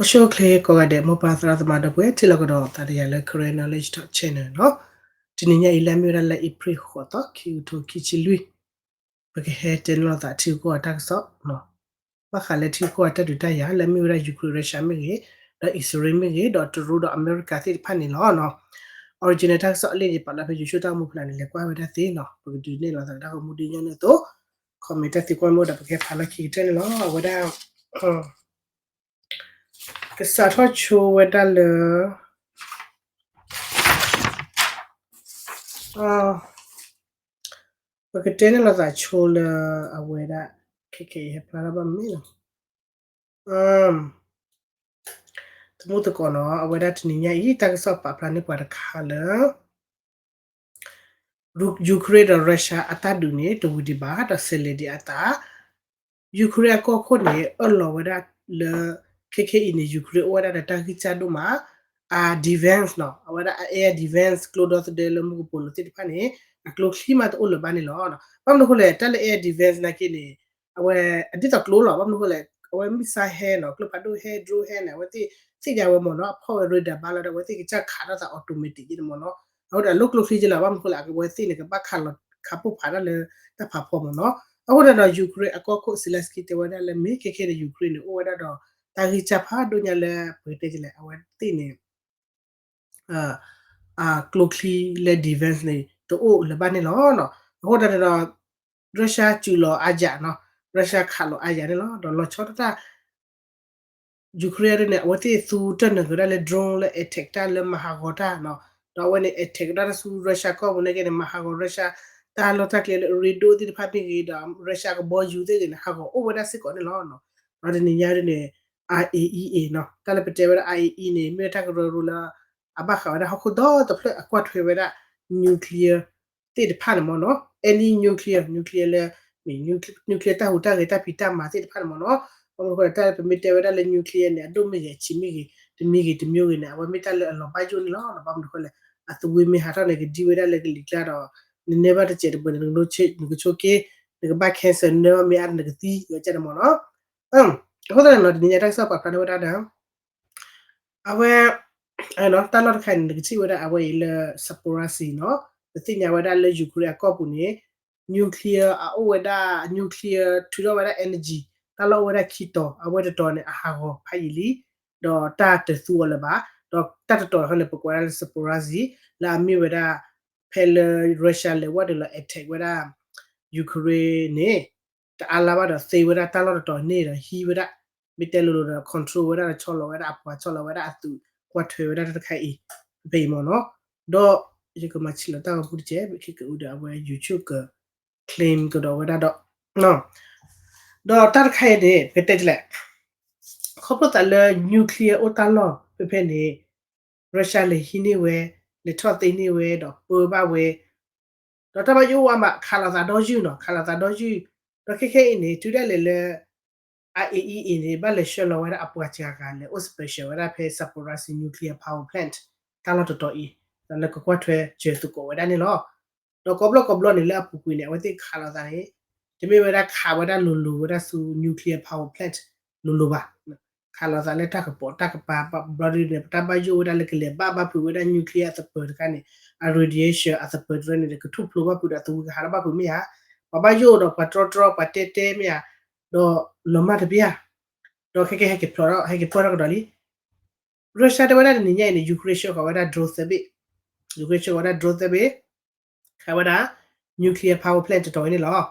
ဆိၣ်ဂ့ၤကိးဂၤဒဲး မိၢ်ပၢ်သရၣ်သမါဒီပုၢ်ဝဲၢ် ထံၣ်လိာ်ကဒီးသးဒီးယၤလၢ Karen Knowledge Talk Channel နီၤ. တနံၤညါအံၤ လၢအမ့ၢ်ဝဲဒၣ်လၢ April ဃိးသီ ခံကထိခံဆံလွံၢ်, ပကဟဲတဲန့ၢ်လိာ်သးထံဂုၤကီၢ်ဂၤတၢ်ကစီၣ်နီၤ. ဘၣ်ဃးလၢထံဂုၤကီၢ်ဂၤတၢ်ဒုးတၢ်ယၤ လၢအမ့ၢ်ဝဲဒၣ် Ukraine Russia မ့ၢ်ဂ့ၤ, ဒီး Israel မ့ၢ်ဂ့ၤ, ဒီးတရူးဒီးအမဲရကၤသ့ၣ်တဖၣ်န့ၣ်လီၤနီၤ. Original တၢ်ကစီၣ်အလံာ်န့ၣ် ပာ်လၢဖဲ YouTube တၢ်ဂီၤမူဖျါန့ၣ် လဲၤကွၢ်ဝဲဒၣ်သ့နီၤ. ပကဒုးနဲၣ်လိာ်သးတၢ်ဂီၤမူဒ်ညီန့ၣ်အသိး comment တၢ်သံကွၢ်မ့ၢ်အိၣ်ဒီး ပကဟဲဖးလီၢ်ခံကတၢၢ်န့ၣ်လီၤ. အဝဲဒၣ် ကစးထီၣ်ဆိဝဲဒၣ်လၢ ပကတဲန့ၢ်လိာ်သးဆိလၢအဝဲဒၣ် ခဲခဲအံၤဟဲဖျါထီၣ်ဘၣ်မ့ၢ်နီၤ. သမူသကိးနီၤ အဝဲဒၣ်တနံၤညါအံၤ တၢ်ကစီၣ်ပာ်ဖျါန့ၢ်ပှၤတခါလၢ Ukraine ဒီး Russia အတၢ်ဒုးန့ၣ် တဝံၤဒံးဘၣ် ဒီးဆဲးလဲၤဒံးအသး Ukraine အကီၢ်ခိၣ်န့ၣ် အၢၣ်လီၤဝဲဒၣ်လၢ ခဲခဲအံၤန့ၣ် Ukraine အိၣ်ဝဲဒၣ်ဒီးတၢ်ဂံၢ်စၢ်ဒိၣ်မး အ defense နီၤ အဝဲဒၣ်အ air defense ကျိဒီသဒၢလၢမူကပိာ်လိၤသ့ၣ်တဖၣ်န့ၣ် အကျိချံမးတအိၣ်လၢၤဘၣ်န့ၣ်လီၤ. ဘၣ်မနုၤအဃိလဲၣ် တၢ်လၢ air defense နာ်က့န့ၣ် အဝဲအဒ်သိးကျိလီၤ. ဘၣ်မနုၤအဃိလဲၣ် အဝဲ missile ဟဲနီၤ ကျိဖးဒိၣ်ဟဲ drone ဟဲန့ၣ် အဝဲသ့ၣ်သ့ၣ်ညါဝဲမ့ၢ်နီၤ အဖီၣ်ဝဲ radar ဘၣ်လီၤဒီး အဝဲသ့ၣ်ကစၢ်ခးထီၣ်သး automatic ယဲန့ၣ်မ့ၢ်နီၤ. အဃိဒီးအလိၣ်ကျိချံက့လီၤ. ဘၣ်မနုၤအဃိလဲၣ် အဝဲသ့ၣ်န့ၣ် ကဘၣ်ခးလီၤခးပိၢ်ဖးဒၣ်လၢတၢ်ဖးဖီမ့ၢ်နီၤ. အဃိဒီး Ukraine အကီၢ်ခိၣ် Zelensky တဲဝဲဒၣ်လၢ မ့ၢ်ခဲခဲန့ၣ် Ukraine န့ၣ် အိၣ်ဝဲဒၣ်ဒီး တၢ်ဂံၢ်စၢ်ဖးဒိၣ်ညါလၢ ပကတဲကလဲၣ် အဝဲသ့ၣ်န့ၣ် ကျိချံလၢ defense န့ၣ် တအိၣ်လၢၤဘၣ်န့ၣ်လီၤ. အဃိဒီး Russia စူးလီၤအါယၤနီၤ Russia ခးလီၤအါယၤန့ၣ်လီၤ. ဒီးလီၤဆီဒၣ်တၢ် Ukraine န့ၣ် အဝဲသ့ၣ်သူတၢ်နၢၤကဒါလၢ drone လၢ attack တၢ်လၢမၤဟးဂီၤတၢ်နီၤ ဒီးအဝဲန့ၣ် attack ကဒါတၢ်ဆူ Russia ကီၢ်ပူၤန့ၣ်က့န့ၣ် မၤဟးဂီၤ Russia တၢ်လီၢ်တၢ်ကျဲလၢအရ့ဒိၣ်သ့ၣ်တဖၣ်မ့ၢ်ဂ့ၤ ဒီး Russia ကဘီယူၤသ့ၣ်ဂ့ၤန့ၣ် ဟးဂီၤအိၣ်ဝဲဒၣ်စ့ၢ်ကီးန့ၣ်လီၤ. ဒီးတနံၤညါဒ်န့ၣ် IAEA နီၤ တၢ်လၢပတဲဝဲဒၣ် IAEA န့ၣ် မ့ၢ်ဝဲတၢ်ကရၢကရိလၢ အဘၣ်ဃးဝဲဒၣ်ဟီၣ်ခိၣ်ဒီတဖျၢၣ်အကွၢ်ထွဲဝဲဒၣ် nuclear သ့ၣ်တဖၣ်န့ၣ်မ့ၢ်နီၤ any nuclear nuclear လၢ nuclear တၢ်ဟူးတၢ်ဂဲၤတၢ်ဖံးတၢ်မၤသ့ၣ်တဖၣ်န့ၣ်မ့ၢ်နီၤ. ဘၣ်မနုၤအဃိလဲၣ် တၢ်လၢပမ့ၢ်တဲဝဲဒၣ်လၢ nuclear န့ၣ် အဒိၣ်မ့ၢ်ဂ့ၤအဆံးမ့ၢ်ဂ့ၤ တမံၤဂ့ၤတမံၤဂ့ၤန့ၣ် အဝဲမ့ၢ်တၢ်လၢအလီၤဘၣ်ယိၣ်န့ၣ်လီၤ. ဘၣ်မနုၤအဃိလဲၣ် အသဝ့မ့ၢ်ဟးထီၣ်န့ၣ် ကဒံဝဲဒၣ်လၢကလံၤကျါဒီး နနၢဘၣ်တစဲးတဘၢန့ၣ် နကဆိက့ နကဘၣ် cancer နနၢဘၣ်မ့ၢ်အါန့ၣ် နကသံဝဲကန့ၣ်မ့ၢ်နီၤ. အဃိသတးန့ၣ်နီၤ တနံၤညါတၢ်ကစီၣ်ပာ်ဖျါန့ၢ်ဝဲဒၣ်ဒီး အဝဲ တၢ်လီၢ်တခါန့ၣ် နကထံၣ်ဝဲဒၣ်အဝဲအံၤလၢ Zaporizhzhia နီၤ ပသ့ၣ်ညါဝဲဒၣ်လၢ Ukraine အကီၢ်ပူၤန့ၣ် nuclear အအိၣ်ဝဲဒၣ် nuclear ထုးထီၣ်ဝဲဒၣ် energy တၢ်လီၢ်အိၣ်ဝဲဒၣ်ခံတီၤ အဝဲတတီၤန့ၣ် အဟးဂီၤဖးယံာ်လံ ဒီးတၢ်တသူအီၤလၢၤဘၣ် ဒီးတၢ်တတီၤတခါန့ၣ် ပကွၢ်ဒၣ်လၢ Zaporizhzhia လၢအမ့ၢ်ဝဲဒၣ် ဖဲလၢ Russia လဲၤဝဲဒၣ်လၢ attack ဝဲဒၣ် Ukraine န့ၣ် တအါလါဘၣ်ဒီးသ့ဝဲဒၣ်တၢ်လီၢ်တတီၤန့ၣ်ဒီးဟံးဝဲဒၣ် မ့ၢ်တဲလိၤလိၤဒီး control ဝဲဒၣ်ဒီးဆီလီၤဝဲဒၣ်အပှၤဆီလီၤဝဲဒၣ်အသုး ကွၢ်ထွဲဝဲဒၣ်တၢ်တခါအံၤ ဖဲအံၤမ့ၢ်နီၤ ဒီးယကမၤဆံးလီၤတၢ်ဂီၤမူတကဲး ခဲကအုးဒီးအဝဲ YouTube က claim ကဒီးဝဲဒၣ်ဒီး ဒီးတၢ်တခါအံၤန့ၣ် ပကတဲဒ်လဲၣ် ခီဖျိသးလၢ nuclear အိၣ်တၢ်လီၢ်ဖဲဖဲန့ၣ် Russia လဲၤဟံးန့ၢ်ဝဲ လဲၤထီၣ်သ့န့ၢ်ဝဲဒီးပၢဘၣ်ဝဲ ဒီးတၢ်ဘၣ်ယိၣ်အိၣ်အါမး ခးလိာ်သးဒီယုၢ်နီၤ ခးလိာ်သးဒီယုၢ် ဒီးခဲခဲအံၤန့ၣ် တုၤဒၣ်လဲာ်လၢ IAEA န့ၣ် ဘၣ်လဲၤဆှၢလီၤဝဲဒၣ်အပှၤစှၤဂၤလဲၤအိၣ် special ဝဲဒၣ်ဖဲ Zaporizhzhia nuclear power plant တၢ်လီၢ်တတီၤအံၤ ဒီးလၢကကွၢ်ထွဲစၢၤသကိးဝဲဒၣ်န့ၣ်လီၤ. ဒီးကိးဘျီကိးဘျီန့ၣ် လၢအပူၤကွံာ်န့ၣ် အဝဲသ့ၣ်ခးလိာ်သးန့ၣ် တမ့ၢ်ဝဲဒၣ်ခးဝဲဒၣ်လိၤလိၤဝဲဒၣ်ဆူ nuclear power plant လိၤလိၤဘၣ် ခးလိာ်သးလၢတၢ်ကပိာ်တၢ်ကပၤ ဘျီဒ်န့ၣ် ပတၢ်ဘၣ်ယိၣ်ဝဲဒၣ်လၢကလဲၤဘၣ်ဘၣ်ဖုးဝဲဒၣ် nuclear အသပၢၤတခါန့ၣ် အ radiation အသပၢၤတရၢန့ၣ် ကထူၣ်ဖျိဘၣ်ဖုးဒီးသဝံကဟးထီၣ်ဘၣ်ဖုးမ့ၢ်ဧါ, ပှၤဘၣ်ယိၣ်ဒီးပှၤတြီတြီပှၤတဲတဲမ့ၢ်ဧါ, ဒီးလီၤမၢ်တဘၣ်ဧါ, ဒီးခဲကဲဟဲက့ၤဖျိးထီၣ် ဟဲက့ၤပှၢ်ထီၣ်ကဒီးလံ. Russia တဲဝဲဒၣ်တနံၤညါအံၤန့ၣ် Ukraine ဆှၢဃီၤဝဲဒၣ် drone သၢဘ့ၣ်, Ukraine ဆှၢဃီၤဝဲဒၣ် drone သၢဘ့ၣ် ခးဝဲဒၣ် nuclear power plant တတီၤအံၤန့ၣ်လီၤ.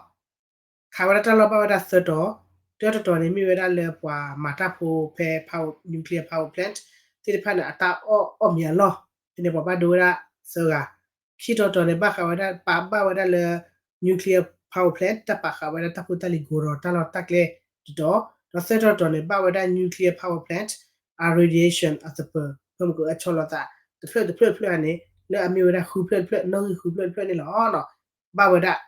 ခးဝဲဒၣ်တၢ်လီၢ်ဘၣ်ဝဲဒၣ်သၢတီၤ, တၢတတီၤန့ၣ်မ့ၢ်ဝဲဒၣ်လၢပှၤမၤတၢ်ဖိဖဲ power, nuclear power plant သ့ၣ်တဖၣ်န့ၣ် အတၢ်အီၣ်အီၣ်မ့ၤအလီၢ်, ဖဲန့ၣ်ပှၤဘၣ်ဒိဝဲဒၣ်သၢဂၤ, ခံတီၤတီၤန့ၣ် ဘၣ်ဃးဝဲဒၣ် ပာ်ဘၣ်ဝဲဒၣ်လၢ nuclear power plant တၢ်ပာ်ဃာ်ဝဲဒၣ်တၢ်ဖိတၢ်လံၤ ကိးဒီးတၢ်လီၢ်တၢ်ကျဲတတီၤ, ဒီးသၢတီၤတီၤန့ၣ် ဘၣ်ဝဲဒၣ် nuclear power plant အ radiation အသပၢၤ ဖဲမ့ၢ်ကအဆီလီၤသး တဖျၢၣ်တဖျၢၣ်တဖျၢၣ်န့ၣ် လၢအမ့ၢ်ဝဲဒၣ်ဃုဖျၢၣ်တဖျၢၣ် နီၣ်ဂံၢ်ဃုဖျၢၣ်တဖျၢၣ်န့ၣ်လီၤ. ဘၣ်ဝဲဒၣ်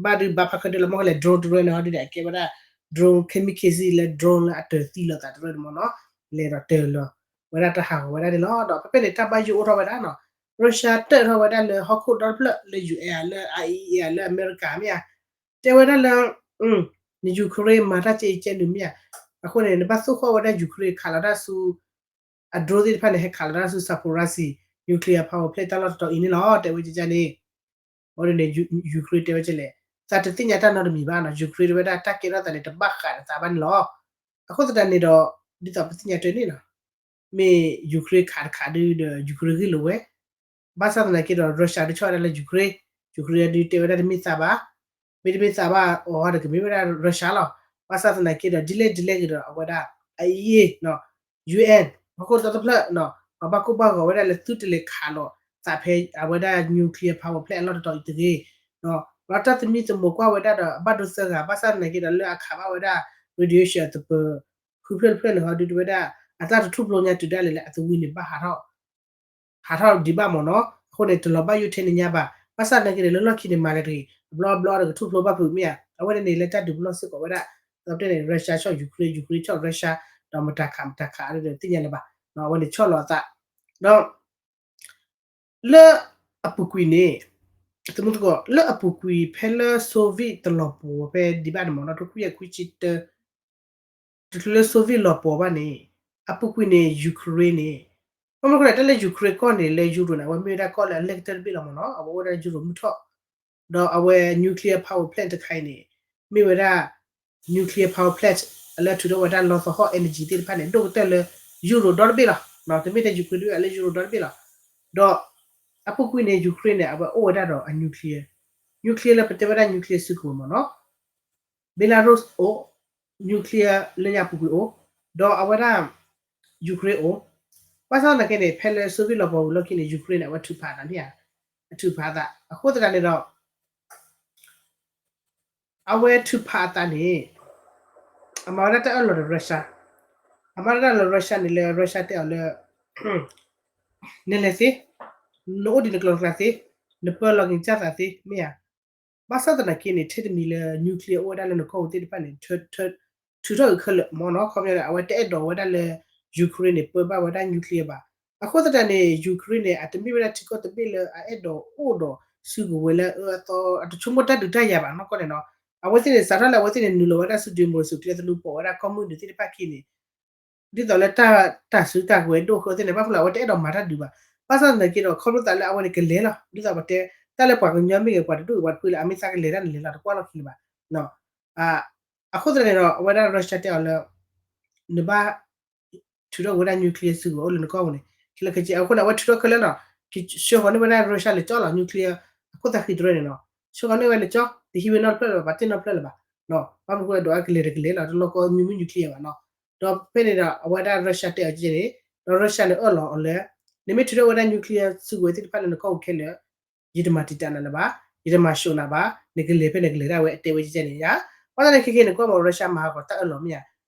ဘၣ်ဒုးဘၣ်ဖးခၢၣ်ဒုးလီၤ မ့ၢ်ကလဲၣ် drone တရၢန့ၣ် ဟီဒုးဒီးအကဲဝဲဒၣ် drone kamikaze လၢ drone လၢအတၢၤသံလီၤသးတရၢန့ၣ်မ့ၢ်နီၤ, လဲၤဒီးတၢၤလီၤဝဲဒၣ်တၢ်ဟးဂီၤဝဲဒၣ်န့ၣ်လီၤ. ဒီးဖဲဖဲန့ၣ် တၢ်ဘၣ်ယိၣ်အိၣ်ထီၣ်ဝဲဒၣ်နီၤ, Russia တၢၣ်ထီၣ်ဝဲဒၣ်လၢဟီၣ်ခိၣ်ဒီတဖျၢၣ်လၢ ယူၣ်အဲၣ် လၢ အံၤ လၢအမဲရကၤမ့ၢ်ဧါ, တဲဝဲဒၣ်လၢ နယူၤခရ့ၣ်မၤတၢ်ကဲအံၤကဲနုာ်မ့ၢ်ဧါ, အဃိန့ၣ် နဘၣ်သိၣ်ဃီၣ်ဝဲဒၣ် Ukraine ခးလီၤတၢ်ဆူ အ drone သ့ၣ်တဖၣ်န့ၣ် ဟဲခးလီၤတၢ်ဆူ Zaporizhzhia nuclear power plant တၢ်လီၢ်တတီၤအံၤန့ၣ်လီၤ တဲဝဲကန့ၣ်. အဝဲန့ၣ် Ukraine တဲဝဲကလဲၣ်, သးတသ့ၣ်ညါတၢ်နီတမံၤဘၣ်နီၤ, Ukraine တဲဝဲဒၣ်တၢ်ကဲထီၣ်သးန့ၣ် တဘၣ်ဃးဒီးသးဘၣ်န့ၣ်လီၤ. အဃိသတးန့ၣ်ဒီး ဒ်သိးပသ့ၣ်ညါတၢ်န့ၣ်နီၤ မ့ၢ် Ukraine ခးတခးဒုဒီး Ukraine ဂ့ၢ်လိာ်ဝဲ ဘၣ်ဆၣ်သနာ်က့ဒီး Russia ဒုးဆီၣ်ဝဲဒၣ်လၢ Ukraine, Ukraine ဒုးတဲဝဲဒၣ်တမ့ၢ်သးဘၣ်, မ့တမ့ၢ်သးဘၣ်အီၤဒီးကမ့ၢ်ဝဲဒၣ် Russia လီၤ. ဘၣ်ဆၣ်သနာ်က့ဒီး ဒ်လဲၣ်ဒ်လဲၣ်ဂ့ၤဒီး အဝဲဒၣ် အအံၤ UN ဟီၣ်ခိၣ်ဒီတဖျၢၣ် ပှၤဘၣ်ကိၢ်ဘၣ်ဂီၤဝဲဒၣ်လၢသုတလဲၤခးလီၤသးဖဲအဝဲဒၣ် nuclear power plant အလီၢ်တတီၤအံၤတဂ့ၤ, ဒီးတၢ်သမံသမိးကွၢ်ဝဲဒၣ်ဒီး အဘၣ်ဒိသၢဂၤ ဘၣ်ဆၣ်သနာ်က့ဒီး လၢအခးဘၣ်ဝဲဒၣ် radiation သပၢၤ ဃုဖျၢၣ်တဖျၢၣ်န့ၣ် ဟီဒုးတဲဝဲဒၣ် အတၢ်တထူၣ်ဖျိညါတုၤဒၣ်လဲာ်လၢအသဝံန့ၣ် ဘၣ်ဟးထီၣ် ဟးထီၣ်ဒံးဘၣ်မ့ၢ်နီၤ. အဃိန့ၣ် တလီၤဘၣ်ယိၣ်ထဲန့ၣ်ညါဘၣ်. ဘၣ်ဆၣ်သနာ်က့ဒီး လၢလီၢ်ခံန့ၣ် မၤလၢတဂ့ၤ အဘျီအဘျီဒီးကထူၣ်ဖျိဘၣ်ဖုးမ့ၢ်ဧါ. အဝဲန့ၣ်န့ၣ် လၢတၢ်ဒုးပလီၢ်စ့ၢ်ကီးဝဲဒၣ် ဒီးပတဲန့ၣ် Russia ဆီၣ် Ukraine, Ukraine ဆီၣ် Russia ဒီးမတၤခးမတၤခးဒီးသ့ၣ်ညါလၢၤဘၣ်. အဝဲန့ၣ်ဆီၣ်လီၤအသး ဒီး လၢအပူၤကွံာ်န့ၣ် သမူသကိး လၢအပူၤကွံာ်ဖဲလၢ Soviet တလီၤပှီၤဖဲဒံးဘၣ်န့ၣ်မ့ၢ်နီၤ တခွံယဲၢ်ခွံဆံတၢ တချုးလၢ Soviet လီၤပှီၤဘၣ်န့ၣ် အပူၤကွံာ်န့ၣ် Ukraine န့ၣ် ဘၣ်မနုၤဃိလဲၣ် တၢ်လၢ Ukraine ကီၢ်န့ၣ် လၢ Europe န့ၣ် အဝဲမ့ၢ်ဝဲဒၣ်ကီၢ်လၢအလဲၢ်ကတၢၢ်တဘ့ၣ်လီၤမ့ၢ်နီၤ အဝဲအိၣ်ဝဲဒၣ် Europe မုၢ်ထီၣ် ဒီးအဝဲ nuclear power plant တခါအံၤန့ၣ် မ့ၢ်ဝဲဒၣ် nuclear power plant လၢထုးထီၣ်ဝဲဒၣ်လီသဟီၣ် energy သ့ၣ်တဖၣ်န့ၣ် ဒိၣ်ကတၢၢ်လၢ Europe ဒီတဘ့ၣ်လီၤ. တမ့ၢ်ထဲ Ukraine တဘ့ၣ်ဘၣ် လၢ Europe ဒီတဘ့ၣ်လီၤ. ဒီး အပူၤကွံာ်န့ၣ် Ukraine န့ၣ် အဝဲအိၣ်ဝဲဒၣ်ဒီးအ nuclear, nuclear လၢပတဲဝဲဒၣ် nuclear စုကဝဲၤမ့ၢ်နီၤ Belarus အိၣ်, nuclear လၢညါအပူၤကွံာ်အိၣ်, ဒီးအဝဲဒၣ် Ukraine အိၣ်, ဘၣ်ဆၣ်သနာ်က့န့ၣ် ဖဲလၢ Soviet လီၤပှီၤဝံၤလီၢ်ခံန့ၣ် Ukraine န့ၣ် အဝဲထုးဖးအသးမ့ၢ်ဧါ, အထုးဖးအသး အဃိသတးန့ၣ်ဒီး အဝဲထုးဖးအသးန့ၣ် အမၤဝဲဒၣ်တၢ်အၢၣ်လီၤဒီး Russia, အမၤဝဲဒၣ်လၢ Russia န့ၣ်လၢ Russia တဲအီၤလၢ နလဲၤသ့, နအိၣ်ဒံးနကျိၤနကျဲသ့, နပၢလီၤက့ၤနကစၢ်သးသ့ မ့ၢ်ဧါ. ဘၣ်ဆၣ်သနာ်က့န့ၣ် ထဲတမံၤလၢ nuclear အိၣ်ဝဲဒၣ်လၢနကီၢ်ပူၤသ့ၣ်တဖၣ်န့ၣ် ထုးထီၣ်ဂ့ၤခဲလၢာ်မ့ၢ်နီၤ ခီပညီန့ၣ် အဝဲတအဲၣ်ဒိးဝဲဒၣ်လၢ Ukraine န့ၣ် ပၢဘၣ်ဝဲဒၣ် nuclear ဘၣ်. အဃိသတးန့ၣ် Ukraine န့ၣ် အတမ့ၢ်ဝဲဒၣ်ထံကီၢ်တဘ့ၣ်လၢအအဲၣ်ဒိးအိၣ်ဒီးစုကဝဲၤလၢအအၢအသီ အတဆိကမိၣ်တၢ်ဒုးတၢ်ယၤဘၣ်နီၢ်ကီၢ်န့ၣ်နီၤ. အဝဲသ့ၣ်န့ၣ် စးထီၣ်လၢအဝဲသ့ၣ်န့ၣ် နုာ်လီၤဝဲဒၣ်ဆူ democracy ကျဲသနူပီၣ်ဝဲဒၣ်ကီၢ်မုၢ်နုာ်သ့ၣ်တဖၣ်ခံန့ၣ် ဒ်သိးလၢတၢ် တၢ်စုတၢ်ကဝဲၤဒိၣ်ဃၢသ့ၣ်န့ၣ် ဘၣ်မနုၤလဲၣ် အဝဲတအဲၣ်ဒိးမၤတၢ်ဒုးဘၣ်. ဘၣ်ဆၣ်သနာ်က့ဒီး ခီဖျိသးလၢအဝဲန့ၣ်ကလဲၤလီၤ. ဒ်သိးပတဲ တၢ်လၢပှၤကညီမ့ၢ်ဂ့ၤ ပှၤတဒူၣ်ပှၤတဖုလၢအမ့ၢ်သးကလဲၤတၢ်န့ၣ်လဲၤလီၤ တကွၢ်လီၢ်ခံလၢၤဘၣ်. အဃိသတးန့ၣ်ဒီး အဝဲဒၣ် Russia တဲအီၤလၢ နဘၣ်ထုးထီၣ်ဝဲဒၣ် nuclear စုကဝဲၤအိၣ်လၢနကီၢ်ပူၤန့ၣ် ခဲလၢာ်ခဲဆ့ အဃိန့ၣ် အဝဲထုးထီၣ်ခဲလၢာ်နီၤ ကဆှၢဃီၤန့ၢ်ဝဲဒၣ် Russia လၢကၠီလီၤ nuclear အခိၣ်သးဃံတရၢန့ၣ်နီၤ ဆှၢဃီၤန့ၢ်ဝဲလၢကၠီ တဟံးဝဲနီတဖျၢၣ်လၢၤဘၣ် ပာ်တ့ၢ်နီတဖျၢၣ်လၢၤဘၣ်. ဘၣ်မနုၤဃိဒီးအကလဲၤတကလဲၤလီၤ တလီၢ်ကီၢ်မ့ၢ်မ့ၢ် nuclear ဘၣ်နီၤ. ဒီးဖဲန့ၣ်ဒီး အဝဲဒၣ် Russia တဲအီၤကဲန့ၣ် ဒီး Russia န့ၣ်အၢၣ်လီၤအီၤလၢ နမ့ၢ်ထုးထီၣ်ဝဲဒၣ် nuclear စုကဝဲၤသ့ၣ်တဖၣ်လၢနကီၢ်ပူၤခဲလၢာ် ယတမၤတံာ်တာ်နၤလၢၤဘၣ်, ယတမၤၡိးနၤဘၣ်, နကလဲၤဖဲနကလဲၤဒၣ်ဝဲ အတဲဝဲကဲန့ၣ်ယါ. ဘၣ်ဆၣ်န့ၣ်ခဲကနံၣ်န့ၣ် ကွၢ်မး Russia မၤဟးဂီၤတၢ်အၢၣ်လီၤမ့ၢ်ဧါ.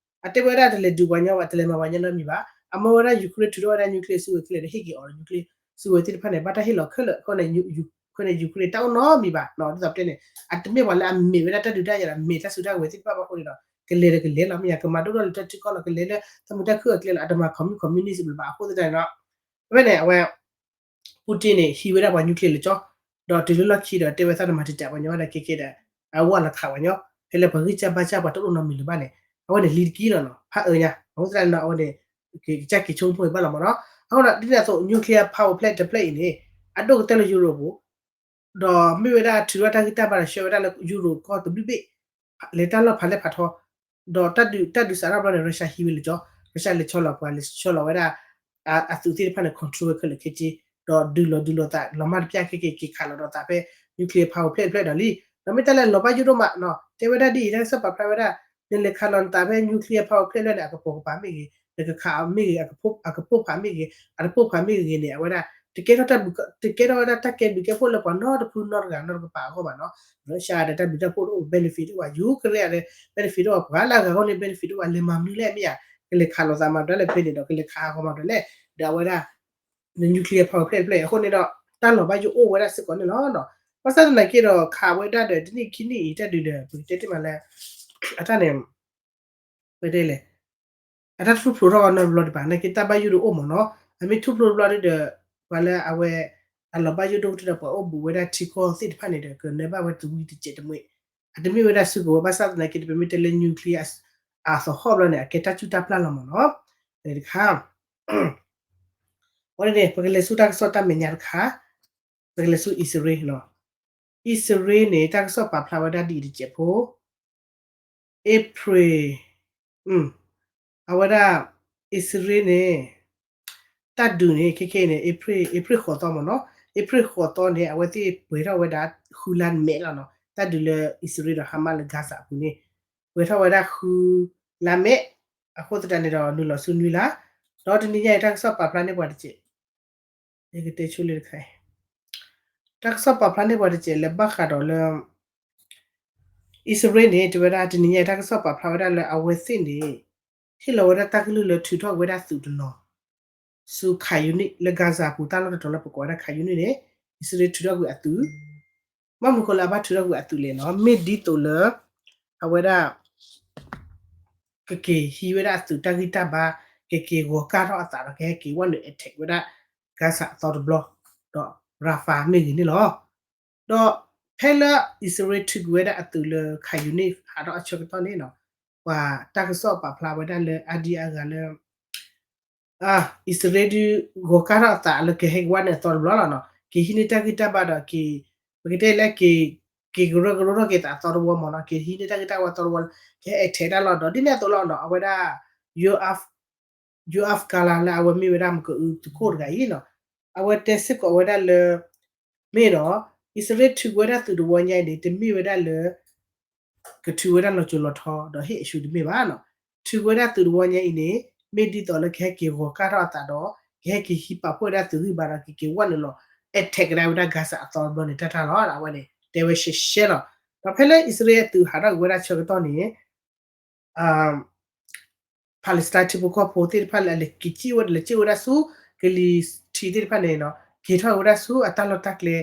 အတဲဝဲဒၣ်တလဲၤဒုးပှၤညီဘၣ် တလဲၤမၤပှၤညီနီတမံၤဘၣ်. အမၢဝဲဒၣ် Ukraine ထုးထီၣ်ဝဲဒၣ် nuclear စုကဝဲၤခဲလၢာ်ဒီး ဟ့ၣ်က့ၤအီၤဒီး nuclear စုကဝဲၤသ့ၣ်တဖၣ်န့ၣ် ဘၣ်တၢ်ဟ့ၣ်လီၤခဲလၢာ်အဃိန့ၣ် အဃိန့ၣ် Ukraine တၢ်အိၣ်နီတမံၤဘၣ်. ဒ်သိးပတဲန့ၣ် အတမ့ၢ်ပှၤလၢအမ့ၢ်ဝဲဒၣ်တၢ်ဒုးတၢ်ယၤဒီး မ့ၢ်တၢ်စုတၢ်ကဝဲၤသ့ၣ်တဖၣ်ဘၣ်အဃိန့ၣ်ဒီး ကလဲၤဒီးကလဲၤလီၤမ့ၢ်ဧါ ကမၤဒိၣ်ထီၣ်လၢတၢ်ထံကီၢ်လီၤ ကလဲၤလၢတၢ်မုာ်တၢ်ခုၣ်အကျဲလီၤ အတမၤ communist communist ဘၣ်. အဃိသတးန့ၣ်ဒီး ဖဲန့ၣ် အဝဲ Putin န့ၣ် ဟံးဝဲဒၣ်ပှၤ nuclear လၢကၠီ ဒီးတုၤလၢလီၢ်ခံဒီး တဲဝဲသးနမၤတံာ်တာ်ပှၤညီဘၣ်ဒီး ခဲကနံၣ်န့ၣ် အဝဲလီၤခးပှၤညီ ဖဲလၢပှၤဂံၢ်စၢ်ဘါစၢ်ပှၤတအိၣ်နီတမံၤလၢၤဘၣ်န့ၣ် အဝဲန့ၣ်လံတကံလီၤနီၤ ဖးအၢညါ အဃိသတးန့ၣ်ဒီး အဝဲန့ၣ် ကစၢ်က့ၤဆိကမိၣ်ဘၣ်လီၤမ့ၢ်နီၤ. အဃိဒီး ဒ်န့ၣ်အသိး nuclear power plant တဖျၢၣ်အံၤန့ၣ် အဒိၣ်ကတၢၢ်လၢ Europe ပူၤ ဒီးမ့ၢ်ဝဲဒၣ်ထုးထီၣ်တၢ်ဂံၢ်တၢ်ဘါဒီးဆှၢဝဲဒၣ်လၢ Europe ကီၢ်တဘ့ၣ်ဘ့ၣ် လဲၤတၢ်လီၢ်ဖးလဲၢ်ဖးထီ ဒီးတၢ်ဒုး တၢ်ဒုးစးထီၣ်ဘျီန့ၣ် Russia ဟံးဝဲလၢကၠီ Russia လဲၤဆီလီၤပှၤ လဲၤဆီလီၤဝဲဒၣ် အသုးသ့ၣ်တဖၣ်န့ၣ် control ဝဲခဲလၢာ်ခဲဆ့ ဒီးဒုးလီၤဒုးလီၤသး လီၤမၢ်တပျၢ်ခဲက့ၤ က့ၤခးလီၤဒီးသးဖဲ nuclear power plant တဖျၢၣ်ဒီးလံ. ဒီးမ့ၢ်တၢ်လၢအလီၤဘၣ်ယိၣ်ဒိၣ်မးနီၤ တဲဝဲဒၣ်ဒ်အံၤ တၢ်ကစီၣ်ပာ်ဖျါဝဲဒၣ် နလဲၤခးလီၤနသးဖဲ nuclear power plant တဖျၢၣ်န့ၣ် အကပိာ်ကပၤမ့ၢ်ဂ့ၤ နကခးမ့ၢ်ဂ့ၤ အတပိာ်ဖးမ့ၢ်ဂ့ၤ အတပိာ်ဖးမ့ၢ်ဂ့ၤန့ၣ် အဝဲဒၣ် တကဲထီၣ်တၢ်ဘျုး တကဲထီၣ်ဝဲဒၣ်တၢ်ကဲဘျုးကဲဖှိၣ်လၢပှၤနီတဖုနီတဂၤနီတကပၤအဂီၢ်ဘၣ်နီၤ. Russia ဒီးတၢ်ဘျုးတၢ်ဖှိၣ်တအိၣ် benefit တအိၣ်ဘၣ် Ukraine ဒီး benefit တအိၣ်ဘၣ် ပှၤလၢအဂၤအဂီၢ်န့ၣ် benefit တအိၣ်ဘၣ် လဲၤမၤမနုၤလဲၣ်မ့ၢ်ဧါ ကလဲၤခးလိာ်သးမၤဒ်လဲၣ်ဖဲန့ၣ်ဒီး ကလဲၤခးဟးဂီၤမၤဒ်လဲၣ် ဒီးအဝဲဒၣ် nuclear power plant တဖျၢၣ်အံၤအဃိန့ၣ်ဒီး တၢ်လီၤဘၣ်ယိၣ်အိၣ်ဝဲဒၣ်စ့ၢ်ကီးန့ၣ်လီၤ. ဘၣ်ဆၣ်သနာ်က့ဒီး ခးဝဲဒၣ်ဒီး တနံၣ်ခံနံၣ်အံၤတၢ်ဒုးဒီး ပကတဲတ့ၢ်မးလၢ အတၢ်န့ၣ် ပတဲလဲၣ် အတၢ်ထူၣ်ဖျိးထီၣ်နီတဘျီဒံးဘၣ် နာ်က့တၢ်ဘၣ်ယိၣ်ဒုးအိၣ်မ့ၢ်နီၤ အမ့ၢ်ထူၣ်ဖျိးတဘျီဒုးဒီး ပှၤလၢအဝဲ အလီၤဘၣ်ယိၣ်ဒိၣ်ကတၢၢ်ဒီး ပှၤအိၣ်ဘူးဝဲဒၣ်ထံကီၢ်သ့ၣ်တဖၣ်န့ၣ်ဒီး ကနၢဘၣ်ဝဲတဝံတစဲးတမှဲး အတမ့ၢ်ဝဲဒၣ်စုကဝဲၤ ဘၣ်ဆၣ်သနာ်က့ဒီး ပမ့ၢ်တဲလၢ nuclear အသဟီၣ်ဘျီန့ၣ် အကဲတၢ်ကူၣ်တၢ်ပျၢ်လီၤမ့ၢ်နီၤ. တခါ ဝဲန့ၣ် ပကလဲၤဆူတၢ်ကစီၣ်တၢ်မဲာ်ညါတခါ, ပကလဲၤဆူအံၣ်စရ့လးနီၤ. အံၣ်စရ့လးန့ၣ် တၢ်ကစီၣ်ပာ်ဖျါဝဲဒၣ်ဒ်အံၤတစဲးဖိ, April အဝဲဒၣ် အံၣ်စရ့လးန့ၣ် တၢ်ဒုးန့ၣ် ခဲခဲအံၤန့ၣ် April April ဃိးသီမ့ၢ်နီၤ, April ဃိးသီန့ၣ် အဝဲသ့ၣ်ပှဲၤထီၣ်ဝဲဒၣ်ဃုလါမဲာ်လီၤနီၤ. တၢ်ဒုးလၢအံၣ်စရ့လးဒီး Hamas လၢ Gaza အပူၤန့ၣ် ပှဲၤထီၣ်ဝဲဒၣ်ဃုလါမဲာ်, အဃိသတးန့ၣ်ဒီး နုာ်လီၤဆူနွံလါ, ဒီးတနံၤညါအံၤ တၢ်ကစီၣ်ပာ်ဖျါန့ၢ်ပှၤတစဲး, ယကတဲဆိလၢတခါအံၤ တၢ်ကစီၣ်ပာ်ဖျါန့ၢ်ပှၤတစဲးလၢဘၣ်ဃးဒီးလၢ အံၣ်စရ့လးန့ၣ် တဲဝဲဒၣ်တနံၤညါအံၤ တၢ်ကစီၣ်ပာ်ဖျါဝဲဒၣ်လၢအဝဲသ့ၣ်န့ၣ် ဟ့ၣ်လီၤဝဲဒၣ်တၢ်ကလုၢ်လၢထုးထီၣ်က့ၤဝဲဒၣ်သုးတနီၤ ဆူ Khan Younis လၢ Gaza အပူၤ တၢ်လီၢ်တတီၤလၢပကိးဝဲဒၣ် Khan Younis န့ၣ် အံၣ်စရ့လးထုးထီၣ်ကွံာ်အသုး, ဘၣ်မနုၤဃိလၢအဘၣ်ထုးထီၣ်ကွံာ်အသုးလဲၣ်နီၤ, မ့ၢ်ဒ်သိးလၢ အဝဲဒၣ် ကက့ၤဟံးဝဲဒၣ်အသုးတၢ်ဂံၢ်တၢ်ဘါ, ကက့ၤဂီၤကၢ်ထီၣ်အသးဒီး ကဟဲက့ၤဝဲနုာ် attack ဝဲဒၣ် Gaza အသီတဘျီ, ဒီး Rafah မ့ၢ်ဂ့ၤန့ၣ်လီၤ. ဒီးဖဲလၢအံၣ်စရ့လးထုးကွံာ်ဝဲဒၣ်အသုးလၢ Khan Younis ဟးထီၣ်အဆၢကတီၢ်န့ၣ်နီၤ, ပှၤတၢ်ကစီၣ်ပာ်ဖျါဝဲဒၣ်လၢအါဒံအါဂၤလၢ အံၣ်စရ့လးဒုး ဂီၤကၢ်ထီၣ်အသးလၢကဟဲက့ၤဝဲနုာ်အသီတဘျီလီၤနီၤ, က့ၤဟံးန့ၢ်တၢ်ဂံၢ်တၢ်ဘါဒီးက့ၤ, ပကတဲလၢက့ၤ က့ၤကရၢကရိထီၣ်က့ၤသးအသီတဝီမ့ၢ်နီၤ, က့ၤဟံးန့ၢ်တၢ်ဂံၢ်တၢ်ဘါအသီတဝီလၢ ကဟဲအထဲတၢ်လီၤဒီး ဒ်န့ၣ်အသိးလီၤနီၤ, အဝဲဒၣ် ယိၤအါဖ်ကၤလၤ လၢအဝဲမ့ၢ်ဝဲဒၣ်မကအုသုးခိၣ်တဂၤအံၤနီၤ, အဝဲတဲစ့ၢ်ကီးဝဲဒၣ်လၢ မ့ၢ်နီၤ, အံၣ်စရ့လးထုးကွံာ်ဝဲဒၣ်သုးတဝီညါအံၤန့ၣ် တမ့ၢ်ဝဲဒၣ်လၢ ကထုးဝဲဒၣ်လီၤစိၤလီၤထီဒီးဟ့ၣ်အဆူတမ့ၢ်ဘၣ်နီၤ, ထုးကွံာ်ဝဲဒၣ်သုးတဝီညါအံၤန့ၣ် မ့ၢ်ဒ်သိးလၢကဟဲက့ၤဂီၤကၢ်ထီၣ်အသးဒီး ကဟဲက့ၤဟံးပာ်ဖှိၣ်ဝဲဒၣ်သုးဂံၢ်ဘါဒီး ကက့ၤဝဲနုာ်လီၤ attack ကဒါဝဲဒၣ် Gaza အသီတဘျီန့ၣ် တၢ်တၢ်လီၤ အဝဲန့ၣ် တဲဝဲရှဲရှဲလီၤ. ဒီးဖဲလၢအံၣ်စရ့လးအသုးဟးထီၣ်ကွံာ်ဝဲဒၣ်ဆၢကတီၢ်န့ၣ် Palestine ထံဖိကီၢ်ဖိသ့ၣ်တဖၣ်လၢအလဲၤက့ၤစံၣ်ဝဲ လဲၤစံၣ်ဝဲဒၣ်ဆူ ကလံၤထံးသ့ၣ်တဖၣ်န့ၣ်နီၤ, က့ၤထီၣ်ဝဲဒၣ်ဆူအတၢ်လီၢ်တၢ်ကျဲ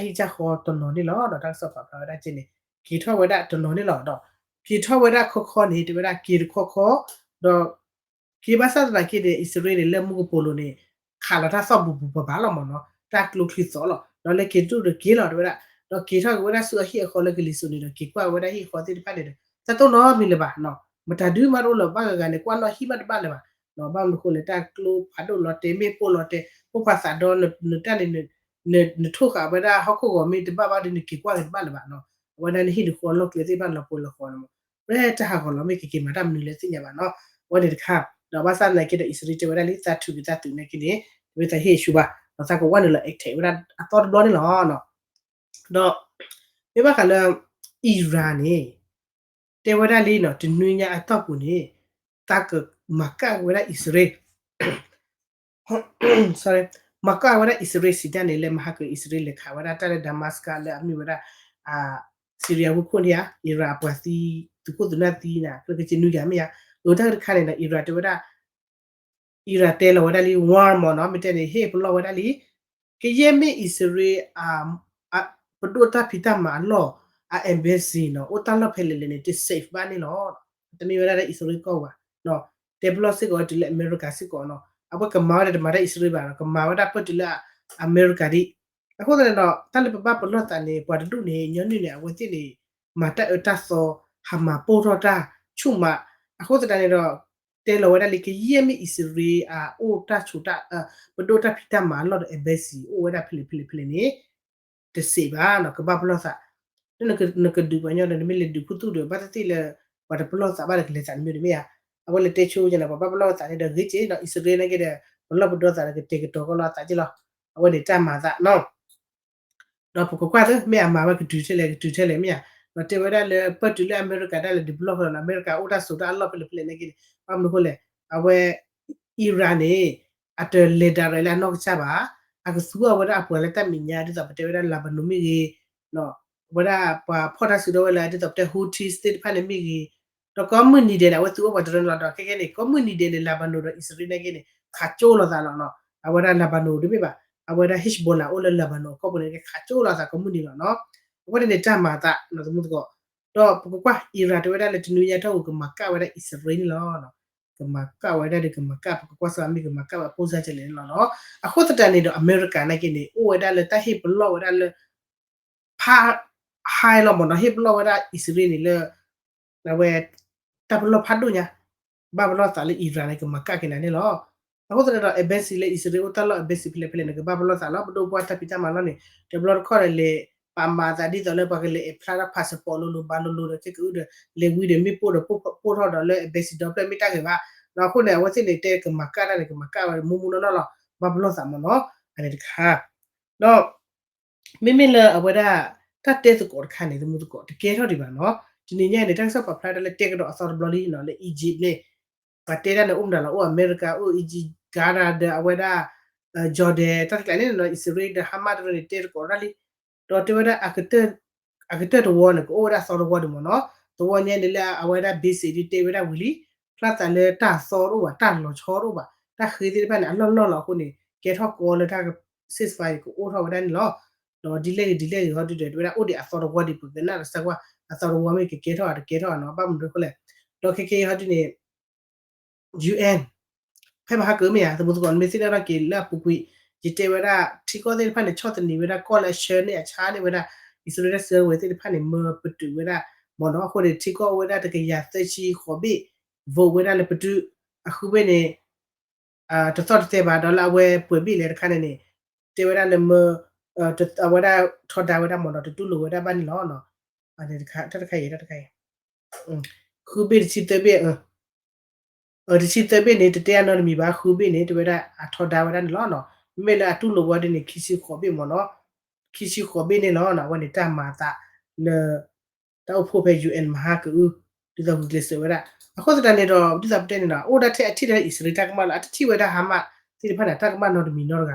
အကၢ်ဟံၣ်ကၢ်ဃီတနီၤန့ၣ်လီၤ. ဒီးတၢ်ကစီၣ်ပာ်ဖျါဝဲဒၣ်က့န့ၣ် က့ၤထီၣ်ဝဲဒၣ်တနီၤန့ၣ်လီၤ. ဒီးက့ၤထီၣ်ဝဲဒၣ်ခီခီန့ၣ် တဲဝဲဒၣ်က့ၤတခီခီ, ဒီး က့ၤဘၣ်ဆၣ်သနာ်က့န့ၣ် အံၣ်စရ့လးန့ၣ် လၢမူကပိာ်လိၤန့ၣ် ခးလီၤတၢ်သီၣ်ဘူးဘူးပၤပၤလီၤမ့ၢ်နီၤ, တၢ်ကျိချံသီၣ်လီၤ. ဒီးလၢက့ၤတဒူၣ်ဒီးက့ၤလီၤ တဲဝဲဒၣ်, ဒီးက့ၤထီၣ်က့ၤဝဲဒၣ်ဆူအဟံၣ်အဃီလၢကလံၤစိးန့ၣ်ဒီး က့ၤကွၢ်ဝဲဒၣ်ဟံၣ်အဃီသ့ၣ်တဖၣ်န့ၣ်ဒီး တၢ်တအိၣ်နီတမံၤလၢၤဘၣ်နီၤ, မတၤဒုမးတအိၣ်လၢၤဘၣ်, ဂၤဂၤန့ၣ် ကွၢ်နီၣ်ဟံၣ်မးတဘၣ်လၢၤဘၣ်နီၤ, ဘၣ်မနုၤဃိလဲၣ် တၢ်ကျိဖးဒိၣ်လီၤတဲာ် မ့ၣ်ပိၢ်လီၤတဲာ် ပိၢ်ဖးသးဒီ နတၢ်န့ၣ် နထိၣ်ဃာ်ဝဲဒၣ်ဟီၣ်ခိၣ်ဂီၤမ့ၢ်တဘၣ်ဘၣ်ဒီး နက့ၤကွၢ်က့ၤတဘၣ်လၢၤဘၣ်နီၤ, အဝဲဒၣ်နဟံၣ်နဃီလီၢ်ကျဲသ့ၣ်တဖၣ်လီၤပှဲၤလီၤဃီန့ၣ်မး, ဝဲတၢ်ဟးဂီၤလီၤမ့ၢ်ကက့ၤမၤတၢ်မနုၤလဲၣ်သ့ၣ်ညါဘၣ်နီၤ, အဝဲန့ၣ်တခါ, ဒီးဘၣ်ဆၣ်သနာ်က့ဒီး အံၣ်စရ့လးတဲဝဲဒၣ်လံ သးထုးက့ၤသးသုးနာ်က့န့ၣ် တမ့ၢ်သးဟ့ၣ်အဆူဘၣ်, ဒီးသးကဝဲနုာ်လီၤ attack ဝဲဒၣ်အသီတဘျီန့ၣ်လီၤ. ဒီး မ့ၢ်ဘၣ်ဃးလၢ Iran န့ၣ် တဲဝဲဒၣ်လံနီၤ တနွံညါအတီၢ်ပူၤန့ၣ် သးကမၤကၣ်ဝဲဒၣ်အံၣ်စရ့လး sorry, မၤကၣ်ဝဲဒၣ်အံၣ်စရ့လးစံးတၢ်န့ၣ် လၢမဟါကအံၣ်စရ့လးလဲၤခးဝဲဒၣ်တၢ်လၢ Damascus လၢအမ့ၢ်ဝဲဒၣ် Syria ဝ့ၢ်ခိၣ်န့ၣ်ဧါ, Iran အပှၤသံ သုးခိၣ်သုးနၢ်သံန့ၣ် ကျဲကစ့နွံဂၤမ့ၢ်ဧါ, အတၢ်တခါန့ၣ်ဒီး Iran တဲဝဲဒၣ် Iran တဲလီၤဝဲဒၣ်လံ warn မ့ၢ်နီၤ, မ့ၢ်တဲန့ၣ် ဟ့ၣ်ပလီၢ်ဝဲဒၣ်လံ, ကယဲၢ်မ့ၢ်အံၣ်စရ့လး ပဒိၣ်တၢ်ဖံးတၢ်မၤအလီၢ် အ embassy နီၤ အိၣ်တၢ်လီၢ်ဖဲလဲၣ်လဲၣ်န့ၣ် တ safe ဘၣ်န့ၣ်လီၤ. တမ့ၢ်ဝဲဒၣ်လၢအံၣ်စရ့လးကီၢ်ဘၣ်, တဲပလီၢ်စ့ၢ်ကီးတုၤလၢအမဲရကၤစ့ၢ်ကီးနီၤ, အဝဲကမၤဝဲဒၣ်တမၤတၢ်အံၣ်စရ့လးဘၣ်နီၤ, ကမၤဝဲဒၣ်ပၢၢ်တုၤလၢအမဲရကၤဒံး. အဃိသတးန့ၣ်ဒီး တၢ်လၢပဘၣ်ပလီၢ်သးန့ၣ် ပှၤတဒူၣ်န့ၣ် ညီနုၢ်န့ၣ် အဝဲသ့ၣ်န့ၣ် မၤတၢ်အၢတၢ်သီ ဟးမၤပိၢ်ထီၣ်တၢ်ဆူၣ်မး, အဃိသတးန့ၣ်ဒီး တဲလီၤဝဲဒၣ်လံ ကယဲၢ်မ့ၢ်အံၣ်စရ့လးအအိၣ်တၢ်ဆိးတၢ် ပဒိၣ်တၢ်ဖံးတၢ်မၤအလီၢ်ဒီး embassy အိၣ်ဝဲဒၣ်ဖဲလဲၣ်ဖဲလဲၣ်ဖဲလဲၣ်န့ၣ် တ safe ဘၣ်နီၤ, ကဘၣ်ပလီၢ်သး, နကဒုးပှၤညီဒီး နမ့ၢ်လဲၤဒုးခူသူၣ်ဒီး ဘၣ်သ့ၣ်သ့ၣ်လၢ ပှၤတပလီၢ်သးဘၣ်ဒီး ကလဲၤသးတမုာ်တမ့ၢ်ဧါ, အဝဲလဲၤတဲဆိကဲနီၤ ပှၤဘၣ်ပလီၢ်သးန့ၣ်ဒီး ဂ့ၤက့ၤဒီး အံၣ်စရ့လးနာ်က့ဒီး ပလီၢ်ပဒီသးဒီး ကတဲာ်ကတီၤကီလီၤအသးက့ၤလီၤ, အဝဲန့ၣ်တၢ်မၤသးနီၤ. ဒီးပကကွၢ်သ့မ့ၢ်အမၤဝဲကတုၤထဲလဲၣ် ကတုၤထဲလဲၣ်မ့ၢ်ဧါ, ဒီးတဲဝဲဒၣ်လၢပၢၢ်တုၤလၢအမဲရကၤဒၣ်လဲာ်ဒုးပလီၢ်ဃီလီၤနီၤ, အမဲရကၤအိၣ်တၢ်ဆိးတၢ်အလီၢ်ဖဲလဲၣ်ဖဲလဲၣ်နာ်က့န့ၣ် ဘၣ်မနုၤဃိလဲၣ်, အဝဲ Iran န့ၣ် အတလဲၤဒၣ်ရဲၣ်လၢအနီၢ်ကစၢ်ဘၣ်, အကသူအီၤဝဲဒၣ်အပှၤလၢတၢ်မဲာ်ညါ ဒ်သိးပတဲဝဲဒၣ် Lebanon မ့ၢ်ဂ့ၤ, ဝဲဒၣ်ပှၤဖီၣ်တၢ်စုဒီဝဲလၢ ဒ်သိးပတဲ Houthis သ့ၣ်တဖၣ်န့ၣ်မ့ၢ်ဂ့ၤ, ဒီးကိးမုၢ်နံၤဒဲးန့ၣ် အဝဲသူအီၤပှၤတရၢန့ၣ်လီၤ. ဒီးခဲကဲန့ၣ် ကိးမုၢ်နံၤဒဲးန့ၣ် Lebanon ဒီးအံၣ်စရ့လးနာ်က့န့ၣ် ခးကၠိလိာ်သးလီၤနီၤ, အဝဲဒၣ် Lebanon တမ့ၢ်ဘၣ်, အဝဲဒၣ် Hezbollah အိၣ်လၢ Lebanon အကီၢ်ပူၤန့ၣ် ကခးကၠိလိာ်သးကိးမုၢ်နံၤလီၤနီၤ. အဝဲန့ၣ်န့ၣ်တၢ်မၤသးနီၤ သမူသကိး, ဒီးပကကွၢ် Iran တဲဝဲဒၣ်လၢတနွံညါထီၣ်ပူၤ ကမၤကၣ်ဝဲဒၣ်အံၣ်စရ့လးန့ၣ်လီၤ. ကမၤကၣ်ဝဲဒၣ်ဒီး ကမၤကၣ် ပကကွၢ်စ့ၢ်မ့ၢ်ကမၤကၣ်ဝဲ အပိၢ်စၢ်ကလဲၣ်န့ၣ်လီၤနီၤ. အဃိသတးန့ၣ်ဒီး အမဲရကၤနာ်က့န့ၣ် အိၣ်ဝဲဒၣ်လၢတၢ်ဟ့ၣ်ပလီၢ်ဝဲဒၣ်လၢ ဖး high လီၤမ့ၢ်နီၤ, ဟ့ၣ်ပလီၢ်ဝဲဒၣ်အံၣ်စရ့လးန့ၣ်လၢ အဝဲ တၢ်ပလီၢ်ဖးဒိၣ်ညါ, ဘၣ်ပလီၢ်သးလၢ Iran န့ၣ် ကမၤကၣ်က့ၤနၤန့ၣ်လီၤ. အဃိသတးဒီး embassy လၢ အံၣ်စရ့လးအိၣ်တၢ်လီၢ် embassy ဖဲလဲၣ်ဖဲလဲၣ်န့ၣ် ကဘၣ်ပလီၢ်သးလီၤ. ပဒိၣ်ပှၢ်တၢ်ဖံးတၢ်မၤလီၢ်န့ၣ် တဘျီတခီၣ်ဒီး လဲၤပာ်မၤအသးဒ်သိးလၢပှၤကလဲၤ apply တၢ် passport လိၤလိၤဘၣ်လိၤလိၤဒီး ကဲကအုဒီး လဲၤဝံၤဒီးမ့ၢ်ပိၢ်ဒီးပိၢ်ထီၣ်ဒီးလၢ embassy ဒီဖျၢၣ်မ့ၢ်တၢ်ဂ့ၤဘၣ်. ဒီးအဃိန့ၣ် အဝဲသ့ၣ်န့ၣ် တဲကမၤကၣ်တၢ်န့ၣ် ကမၤကၣ်ဝဲမူမူနီၢ်နီၢ်လီၤ. ဘၣ်ပလီၢ်သးမ့ၢ်နီၤ, အန့ၣ်တခါ ဒီး မ့မ့ၢ်လၢအဝဲဒၣ် တၢ်တဲသကိးတခါန့ၣ် သမူသကိး တကဲထီၣ်ဒံးဘၣ်နီၤ. တနံၤညါအံၤန့ၣ် တၢ်ကစီၣ်ပာ်ဖျါတၢ်လၢတဲကဒီးအသီတဘျီလံနီၤ လၢ Egypt န့ၣ် ပှၤတဲတၢ်န့ၣ် အိၣ်မတၤလီၤ အိၣ်အမဲရကၤ အိၣ် Egypt, Canada ဒီးအဝဲဒၣ် Jordan တၢ်တကျါန့ၣ်နီၤ အံၣ်စရ့လးဒီး Hamas တရၢန့ၣ် တဲသကိးတၢ်လံ. ဒီးတဲဝဲဒၣ် အကတၢၢ်တဝီန့ၣ် ကအိၣ်ဝဲဒၣ်အသီတဝီဒံးမ့ၢ်နီၤ. သဝီညါန့ၣ်လၢအဝဲဒၣ် basic ဒ်တဲဝဲဒၣ်ဝံၤလံ, ဖျါသးလၢတၢ်သီတအိၣ်ဘၣ်, တၢ်လီၤဆီတအိၣ်ဘၣ်, တၢ်ဃ့သ့ၣ်တဖၣ်န့ၣ် အလီၢ်လီၢ်လီၤအဃိန့ၣ် ကဲထီၣ်ကီလၢတၢ် ceasefire ကအိၣ်ထီၣ်ဝဲဒၣ်န့ၣ်လီၤ. ဒီးဒ်လဲၣ်ဂ့ၤဒ်လဲၣ်ဂ့ၤဟီဒုဒီး တဲဝဲဒၣ်အိၣ်ဒံးအသီတဝီဒံး ပကနၣ်ဒီးစၢကွၢ် အသီတဝီမ့ၢ်ကကဲထီၣ်ဧါ တကဲထီၣ်ဧါနီၤ ဘၣ်မနုၤအဃိလဲၣ်. ဒီးခဲကနံၣ်အံၤဟီဒုန့ၣ် UN ဖဲမဟါကမ့ၢ်ဧါ သမူသကိး နမ့ၢ်သ့ၣ်နီၣ်ထီၣ်က့ၤလၢအပူၤကွံာ် ယတဲဝဲဒၣ် ထံကီၢ်သ့ၣ်တဖၣ်န့ၣ် ဆီၣ်သနံးဝဲဒၣ် ကီၢ်လၢအဆှၢန့ၢ်အဆါန့ၢ်ဝဲဒၣ် အံၣ်စရ့လးတၢ်ဆှၢဝဲသ့ၣ်တဖၣ်န့ၣ် မၢပတုာ်ဝဲဒၣ်မ့ၢ်နီၤ. အဃိန့ၣ် ထံကီၢ်အိၣ်ဝဲဒၣ်တကယၤသၢဆံဃိးဘ့ၣ် vote ဝဲဒၣ်လၢပတုာ် အဃုဘ့ၣ်န့ၣ် တသီၣ်တသဲဘၣ် ဒီးလၢအဝဲပှဲၤဘ့ၣ်လဲၣ်တခါန့ၣ်န့ၣ် တဲဝဲဒၣ်လၢမၢ အဝဲဒၣ်ထီဒါဝဲဒၣ်မ့ၢ်နီၤ တတူၢ်လိာ်ဝဲဒၣ်ဘၣ်န့ၣ်လီၤ. တၢ်တခါအံၤ တၢ်တခါအံၤ ဃုဘ့ၣ်တဆံသၢဘ့ၣ် တဆံသၢဘ့ၣ်န့ၣ် တတဲအနီတမံၤဘၣ် ဃုဘ့ၣ်န့ၣ် တဲဝဲဒၣ်အထီဒါဝဲဒၣ်န့ၣ်လီၤ. မ့မ့ၢ်လၢအတူၢ်လိာ်ဝဲဒၣ်န့ၣ် ခံဆံဃိးဘ့ၣ်မ့ၢ်နီၤ ခံဆံဃိးဘ့ၣ်န့ၣ်လီၤ. အဝဲန့ၣ်တၢ်မၤအသးလၢ တၢ်အိၣ်ဖှိၣ်ဖဲ UN မဟါကအု ဒ်သိးဂုာ်ကျဲးစၢးဝဲဒၣ် အဃိသတးန့ၣ်ဒီး ဒ်သိးပတဲန့ၣ်နီၤ အိၣ်ဒၣ်ထဲအထံၣ်ထဲအံၣ်စရ့လးတၢ်ကမၣ်လီၤ. အတထံၣ်ဝဲဒၣ် Hamas သ့ၣ်တဖၣ်န့ၣ် တၢ်ကမၣ်နီတမံၤနီတ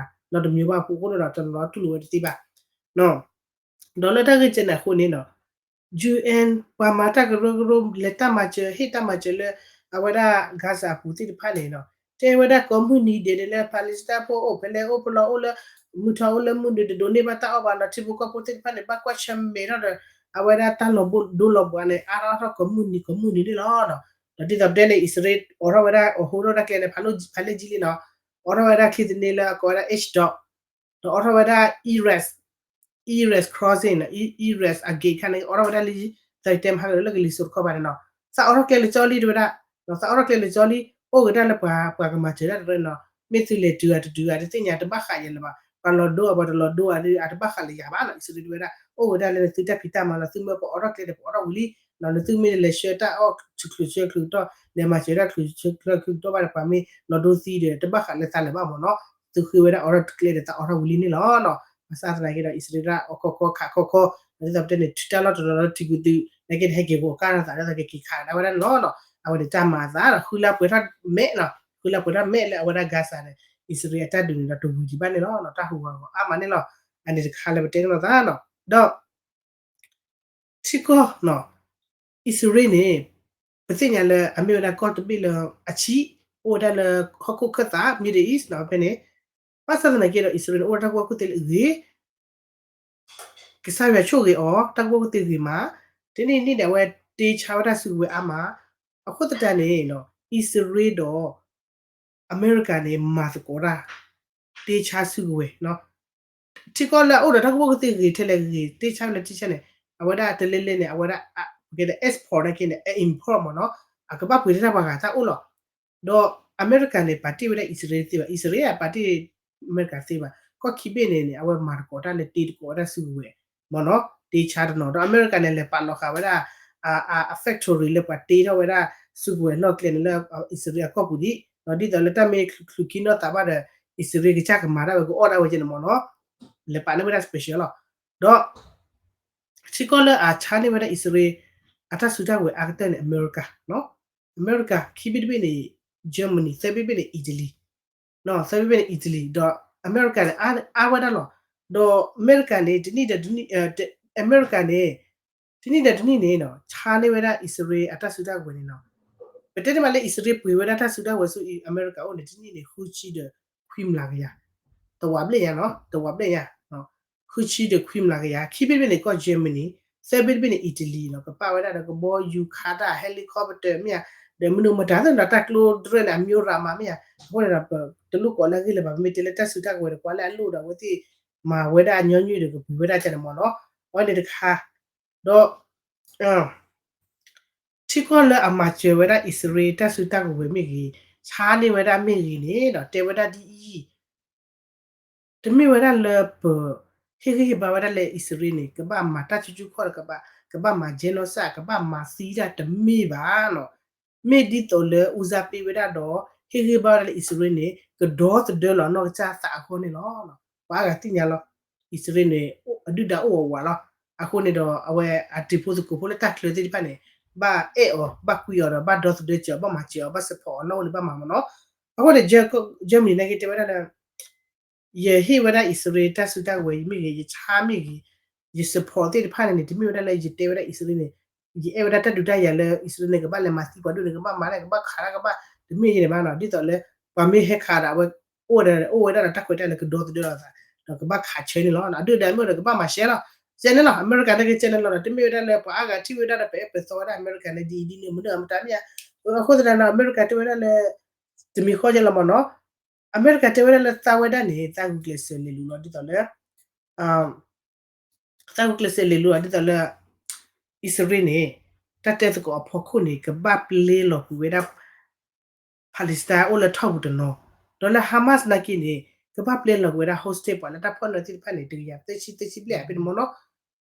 ဂၤ နီတမံၤဘၣ်အဃိန့ၣ်ဒီး တနီၤတူၢ်လိာ်ဝဲတသ့ဘၣ် ဒီးလၢတၢ်ဂ့ၢ်ကဲန့ၣ်အဃိန့ၣ်နီၤ UN ပှၤမၤတၢ်ကရၢကရိ လဲၤတၢ်မၤစၢၤ ဟ့ၣ်တၢ်မၤစၢၤလၢ အဝဲဒၣ် Gaza အပူၤသ့ၣ်တဖၣ်န့ၣ်နီၤ တဲဝဲဒၣ်ကိးမုၢ်နံၤဒဲးန့ၣ်လၢ Palestine ဖိအိၣ်ဖဲလဲၣ် အိၣ်ဖဲလဲၣ် အိၣ်လၢ မုၢ်ထီၣ်အိၣ်လၢမုၢ်နုာ် တဒိးန့ၢ်ဘၣ်တၢ်အီၣ်ဘၣ်နီၤ ထံဖိကီၢ်ဖိသ့ၣ်တဖၣ်န့ၣ် ဘၣ်ကွၢ်ဆၢၣ်မဲာ်ထီၣ်ဒီး အဝဲဒၣ်တၢ်လီၤဒိလီၤဘှါန့ၣ် အါထီၣ်အါထီၣ်ကိးမုၢ်နံၤကိးမုၢ်နံၤန့ၣ်လီၤ. ဒီးဒ်သိးပတဲန့ၣ် အံၣ်စရ့လး အိးထီၣ်ဝဲဒၣ် အိးထီၣ်ဝဲဒၣ်ကျဲန့ၣ် ဖးလံာ်ကံလံနီၤ အိးထီၣ်ဝဲဒၣ်ချံသန့လၢအကိးဝဲဒၣ် Ashdod ဒီးအိးထီၣ်ဝဲဒၣ် Erez, Erez crossing, Erez အ gate ခါန့ၣ် အိးထီၣ်ဝဲဒၣ်လံ သးတဲမဟါကလၢကလံၤစိးတခီဘၣ်န့ၣ်နီၤ သးအိးထီၣ်ကျဲလၢကၠီလံတဲဝဲဒၣ် ဒီးသးအိးထီၣ်ကျဲလၢကၠီလံ အိၣ်က့ၤဒၣ်လၢပှၤ ပှၤကမၤစၢၤဒၣ်တရၢနီၤ မ့ၢ်သုလဲၤတုၤဂၤတတုၤဂၤတသ့ၣ်ညါ တဘၣ်ဃးယၤလၢၤဘၣ် ပှၤလီၤဒိအီၤ ပှၤတလီၤဒိအီၤ အတဘၣ်ဃးလၢယၤဘၣ်နီၤ အံၣ်စရ့လးတဲဝဲဒၣ် အိၣ်က့ၤဒၣ်လၢနသုတၢ်ဖံးတၢ်မၤလီၤ သုမ့ၢ်ပအိးထီၣ်ကျဲဒီး ပအိးထီၣ်ဝံၤလံ နသုမ့ၢ်လဲၤဆှၢတၢ်အီၣ်ဆူၣ်ချူၣ်ဆှၢချူၣ်တီၢ် လဲၤမၤစၢၤတၢ်ချူၣ်ဆှၢချူၣ်တီၢ်ဘၣ်ဒီး ပှၤမ့ၢ်လီၤဒိသံဒီး တဘၣ်ဃးလၢသးလၢၤဘၣ်မ့ၢ်နီၤ သုဃ့ဝဲဒၣ်အိးထီၣ်ကျဲဒီး သးအိးထီၣ်ဝံၤလံန့ၣ်လီၤ. ဘၣ်ဆၣ်သနာ်က့ဒီး အံၣ်စရ့လးအီၣ်ခီခီခးခီခီ ဒ်သိးပတဲန့ၣ် ထုးတၢ်လီၢ်တနီၤလီၤထံပူၤသုး နာ်က့ဒီးဟဲက့ၤဂီၤကါထီၣ်သးဒ်သိးကက့ၤခးဒၣ်ဝဲဒၣ်န့ၣ်လီၤ. အဝဲန့ၣ်တၢ်မၤအသးဒီး ဃုလါပှဲၤထီၣ်မဲာ်နီၤ ဃုလါပှဲၤထီၣ်မဲာ်လၢအဝဲဒၣ် Gaza န့ၣ် အံၣ်စရ့လးအတၢ်ဒုးန့ၣ်ဒီးတဝံၤဒံးဘၣ်န့ၣ်လီၤ. တၢ်ဟူးဂီၤဂီၤအါမးန့ၣ်လီၤ. အန့ၣ်တခါလၢပတဲကလီၤသးနီၤ ဒီး ထံကီၢ်နီၤ အံၣ်စရ့လးန့ၣ် ပသ့ၣ်ညါလၢအမ့ၢ်ဝဲဒၣ်ကီၢ်တဘ့ၣ်လၢအဆံး အိၣ်ဝဲဒၣ်လၢဟီၣ်ခိၣ်ခၢၣ်သး Middle East နီၤ ဖဲန့ၣ် ဘၣ်ဆၣ်သနာ်က့ဒီး အံၣ်စရ့လးန့ၣ် အိၣ်ဝဲဒၣ်တၢ်ကူၣ်ဘၣ်ကူၣ်သ့လၢအဂ့ၤ ကစၢ်ယွၤဆိၣ်ဂ့ၤအီၤ တၢ်ကူၣ်ဘၣ်ကူၣ်သ့ဂ့ၤမး တနံၣ်နံၣ်န့ၣ် အဝဲတ့ဆါဝဲဒၣ်စုကဝဲၤအါမး အဃိသတးန့ၣ် အံၣ်စရ့လးဒီး အမဲရကၤန့ၣ် မၤသကိးတၢ် တ့ဆါစုကဝဲၤ ထံကီၢ်လၢအအိၣ်ဒီးတၢ်ကူၣ်ဘၣ်ကူၣ်သ့ဂ့ၤထဲလဲၣ်ဂ့ၤ တ့ဆါလၢတ့ဆါန့ၣ် အဝဲဒၣ်တလဲလဲၣ်န့ၣ် အဝဲဒၣ် export နာ်က့န့ၣ် import မ့ၢ်နီၤ အကဘၣ်ပှ့ၤတၢ်ပှၤဂၤတၢ်အိၣ်လီၤ. ဒီးအမဲရကၤန့ၣ် ပာ်တ့ၢ်ဝဲဒၣ်အံၣ်စရ့လးတသ့ဘၣ် အံၣ်စရ့လးပာ်တ့ၢ်အမဲရကၤတသ့ဘၣ် ကီၢ်ခံဘ့ၣ်န့ၣ်န့ၣ် အဝဲမၤသကိးတၢ်လၢတ့သကိးဝဲဒၣ်စုကဝဲၤ မ့ၢ်နီၤ တ့ဆါတနီၤ ဒီးအမဲရကၤန့ၣ် လဲၤပာ်လီၤဃာ်ဝဲဒၣ် အ factory လၢပှၤတ့ထီၣ်ဝဲဒၣ်စုကဝဲၤလီၢ်ကျဲန့ၣ်လၢအံၣ်စရ့လးအကီၢ်ပူၤဒံး ဒီးဒ်သိးလၢတၢ်မ့ၢ်ချုးခံနီၢ်သးဘၣ်ဒီး အံၣ်စရ့လးကစၢ်ကမၤတၢ်ဝဲ ကအီၣ်ဒၣ်ဝဲကဲန့ၣ်မ့ၢ်နီၤ လဲၤပာ်န့ၢ်ဝဲဒၣ် special လီၤ. ဒီး ထံကီၢ်လၢအဆါန့ၢ်ဝဲဒၣ်အံၣ်စရ့လး အတၢ်စုတၢ်ဝဲၤအါကတၢၢ်န့ၣ် အမဲရကၤ အမဲရကၤ ခံဘ့ၣ်တဘ့ၣ်န့ၣ် Germany သၢဘ့ၣ်တဘ့ၣ်န့ၣ် Italy သၢဘ့ၣ်တဘ့ၣ်န့ၣ် Italy ဒီးအမဲရကၤန့ၣ် အါဝဲဒၣ်လီၤ. ဒီးအမဲရကၤန့ၣ် တနံၣ်ဒီးတနံၣ် အမဲရကၤန့ၣ် တနံၣ်ဒီးတနံၣ်န့ၣ် ဆါန့ၢ်ဝဲဒၣ်အံၣ်စရ့လးအတၢ်စုတၢ်ဝဲၤန့ၣ်နီၤ ပတဲတမံၤလၢအံၣ်စရ့လးပှ့ၤဝဲဒၣ်တၢ်စုတၢ်ဝဲၤဆူအံၤ အမဲရကၤအိၣ်န့ၣ် တနံၣ်န့ၣ် ဃုဆံဒီးခွံမျးကယၤ တဝးဘျဲၣ်ညါနီၤ တဝးဘျဲၣ်ညါ ဃုဆံဒီးခွံမျးကယၤ ခံဘ့ၣ်တဘ့ၣ်န့ၣ် ကီၢ် Germany သၢဘ့ၣ်တဘ့ၣ်န့ၣ် Italy နီၤ ကပာ်ဝဲဒၣ်ဒီးကဘီယူၤခးတၢ် helicopter မ့ၢ်ဧါ ဒီးမနုၤမတၤသ့ၣ်နီၤ တၢ်ကျိတရၢန့ၣ် အမျိုးရာမ့ၢ်ဧါ အဃိန့ၣ်ဒီး ပတလိၣ်ကိးလၢအဂ့ၢ်လၢၤဘၣ် ပမ့ၢ်တဲလၢတၢ်စုတၢ်ကဝဲၤဒီး ကွၢ်လၢအလိၣ်ဒီးအဝဲသ့ၣ်မၤဝဲဒၣ်ညီနုၢ်ဒီးကပှ့ၤဝဲဒၣ်ကန့ၣ်မ့ၢ်နီၤ အဝဲန့ၣ်တခါ ဒီး ထံကီၢ်လၢအမၤစၢၤဝဲဒၣ်အံၣ်စရ့လးတၢ်စုတၢ်ကဝဲၤမ့ၢ်ဂ့ၤ, ဆါန့ၢ်ဝဲဒၣ်မ့ၢ်ဂ့ၤန့ၣ်ဒီး တဲဝဲဒၣ်ဒ်အံၤ, တမ့ၢ်ဝဲဒၣ်လၢပ ဟ့ၣ်ဂံၢ်ဟ့ၣ်ဘါဝဲဒၣ်လၢအံၣ်စရ့လးန့ၣ် ကဘၣ်မၤတၢ်ဆူၣ်ဆူၣ်ခီၣ်ဒီး ကဘၣ်မၤ genocide ကဘၣ်မၤသံတၢ်တမ့ၢ်ဘၣ်နီၤ. မ့ၢ်ဒ်သိးလၢ ဦးစားပေး ဝဲဒၣ်ဒီး ဟ့ၣ်ဂံၢ်ဟ့ၣ်ဘါဝဲဒၣ်လၢအံၣ်စရ့လးန့ၣ် ကဒီသဒၢလီၤနီၢ်ကစၢ်သးအဂီၢ်န့ၣ်လီၤ. ပှၤအါဂၤသ့ၣ်ညါလီၤ. အံၣ်စရ့လးန့ၣ် အဒုၣ်ဒါအိၣ်ဝးဝးလီၤ. အဃိန့ၣ်ဒီး အဝဲအတံၤဖိသကိးဖိလၢတၢ်ချၢသ့ၣ်တဖၣ်န့ၣ် ဘၣ်အဲၣ်အီၤ ဘၣ်ကွံအီၤဒီး ဘၣ်ဒီသဒၢစၢၤအီၤ ဘၣ်မၤစၢၤအီၤ ဘၣ် support အီၤ နီၣ်အိၣ်န့ၣ်ဘၣ်မၤမးနီၤ. အဃိန့ၣ် Germany နာ်က့တဲဝဲဒၣ်လၢ ယဟ့ၣ်ဝဲဒၣ်အံၣ်စရ့လးတၢ်စုတၢ်ကဝဲၤအံၤမ့ၢ်ဂ့ၤ, ယဆါမ့ၢ်ဂ့ၤ, ယ support သ့ၣ်တဖၣ်န့ၣ်န့ၣ် တမ့ၢ်ဝဲဒၣ်လၢယတဲဝဲဒၣ်အံၣ်စရ့လးန့ၣ် ယအဲၣ်ဝဲဒၣ်တၢ်ဒုးတၢ်ယၤလၢအံၣ်စရ့လးန့ၣ် ကဘၣ်လဲၤမၤသံပှၤဒိၣ်န့ၣ် ကဘၣ်မၤဒၣ် ကဘၣ်ခးဒၣ် ကဘၣ် တမ့ၢ်ယဲန့ၣ်ဘၣ်နီၤ. ဒ်သိးလၢ ပှၤမ့ၢ်ဟဲခးဒီး အဝဲ အိၣ်ဝဲဒၣ် အိၣ်ဝဲဒၣ်ဒီးတၢ်ခွဲးတၢ်ယာ်လၢကဒီသဒၢလိာ်သး ဒီးကဘၣ်ခးဆၢန့ၣ်လီၤ. အဒုၣ်ဒါမ့ၢ်ဒီးကဘၣ်မၤရှဲလီၤ. ကဲန့ၣ်လီၤ. အမဲရကၤနာ်က့ကဲန့ၣ်လီၤဒီး တမ့ၢ်ဝဲဒၣ်လၢပှၤအါဂၤထံၣ်ဝဲဒၣ်ဒီး ပအဲၣ်ပသီဝဲဒၣ်အမဲရကၤန့ၣ် ဒ်အံၤဒ်န့ၣ် မနုၤအမတၤမ့ၢ်ဧါ. အဃိသတးဒီး အမဲရကၤတဲဝဲဒၣ်လၢ တမံၤဃီကဲလီၤမးနီၤ. အမဲရကၤတဲဝဲဒၣ်လၢသးဝဲဒၣ်န့ၣ် သးဂုာ်ကျဲးစၢးလဲၤလူၤလီၤ ဒ်သိးလၢ သးဂုာ်ကျဲးစၢးလဲၤလူၤလီၤ ဒ်သိးလၢ အံၣ်စရ့လးန့ၣ် တၢ်တဲသကိးအဖီခိၣ်န့ၣ် ကဘၣ်ပျဲလီၤကွံာ်ဝဲဒၣ် Palestine အိၣ်လၢထီၣ်ပူၤတနီၤ, ဒီးလၢ Hamas နာ်က့န့ၣ် ကဘၣ်ပျဲလီၤကွံာ်ဝဲဒၣ် hostage ပှၤလၢတၢ်ဖီၣ်န့ၢ်သ့ၣ်တဖၣ်န့ၣ် တကယၤသၢဆံသၢဆံဘျဲၣ်အဖဲန့ၣ်မးနီၤ.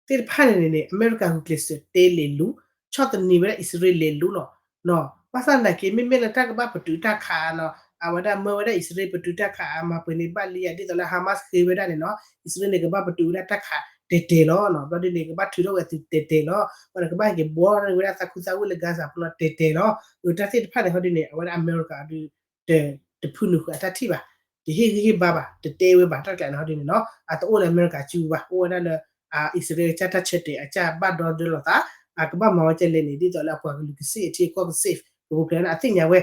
သ့ၣ်တဖၣ်န့ၣ်န့ၣ် အမဲရကၤဂုာ်ကျဲးစၢးတဲလဲၤလူၤ, ဆီၣ်သနံးဝဲဒၣ်အံၣ်စရ့လးလဲၤလူၤလီၤ. ဘၣ်ဆၣ်သနာ်က့ မ့မ့ၢ်လၢတၢ်ကဘၣ်ပတုာ်တၢ်ခးနီၤ, အဝဲဒၣ်မၢဝဲဒၣ်အံၣ်စရ့လးပတုာ်တၢ်ခး အမၤပှဲၤန့ၢ်ဘၣ်လံဧါ ဒ်သိးလၢ Hamas ဃ့ဝဲဒၣ်န့ၣ်နီၤ, အံၣ်စရ့လးန့ၣ် ကဘၣ်ပတုာ်ဝဲဒၣ်တၢ်ခးတဲာ်တဲာ်လီၤ. ဘျီဒ်န့ၣ် ကဘၣ်ထုးထီၣ်ဝဲသုတဲာ်တဲာ်လီၤ. ဘျီန့ၣ် ကဘၣ်ဟဲက့ၤဘှီဝဲဒၣ်သးခုသးဝံၣ်လၢ Gaza ပူၤလီၤတဲာ်တဲာ်လီၤ. အတၢ်သ့ၣ်တဖၣ်န့ၣ် ဟီဒ်န့ၣ် အဝဲဒၣ်အမဲရကၤဒီး တဖုနုာ်ဃုာ်အတၢ်ထံၣ်ဘၣ်, တဟ့ၣ်ဂံၢ်ဟ့ၣ်ဘါဘၣ်, တတဲဝဲဘၣ် တၢ်ကျးန့ၣ် ဟီဒ်န့ၣ်နီၤ, အတအိၣ်လၢအမဲရကၤစုပူၤဘၣ်, အိၣ်ဝဲဒၣ်လၢ အံၣ်စရ့လးအကစၢ်တၢ်ဆၢတဲာ် အကစၢ်ဘၣ်ဒီသဒၢလိာ်သး, အကဘၣ်မၤဝဲကဲလဲၣ်န့ၣ် ဒ်သိးလၢအပှၤကလုာ်ကစ့ၣ်အထံအကီၢ်ကစ့ၣ် ပကပှဲၤန့ၣ် အသ့ၣ်ညါဝဲ,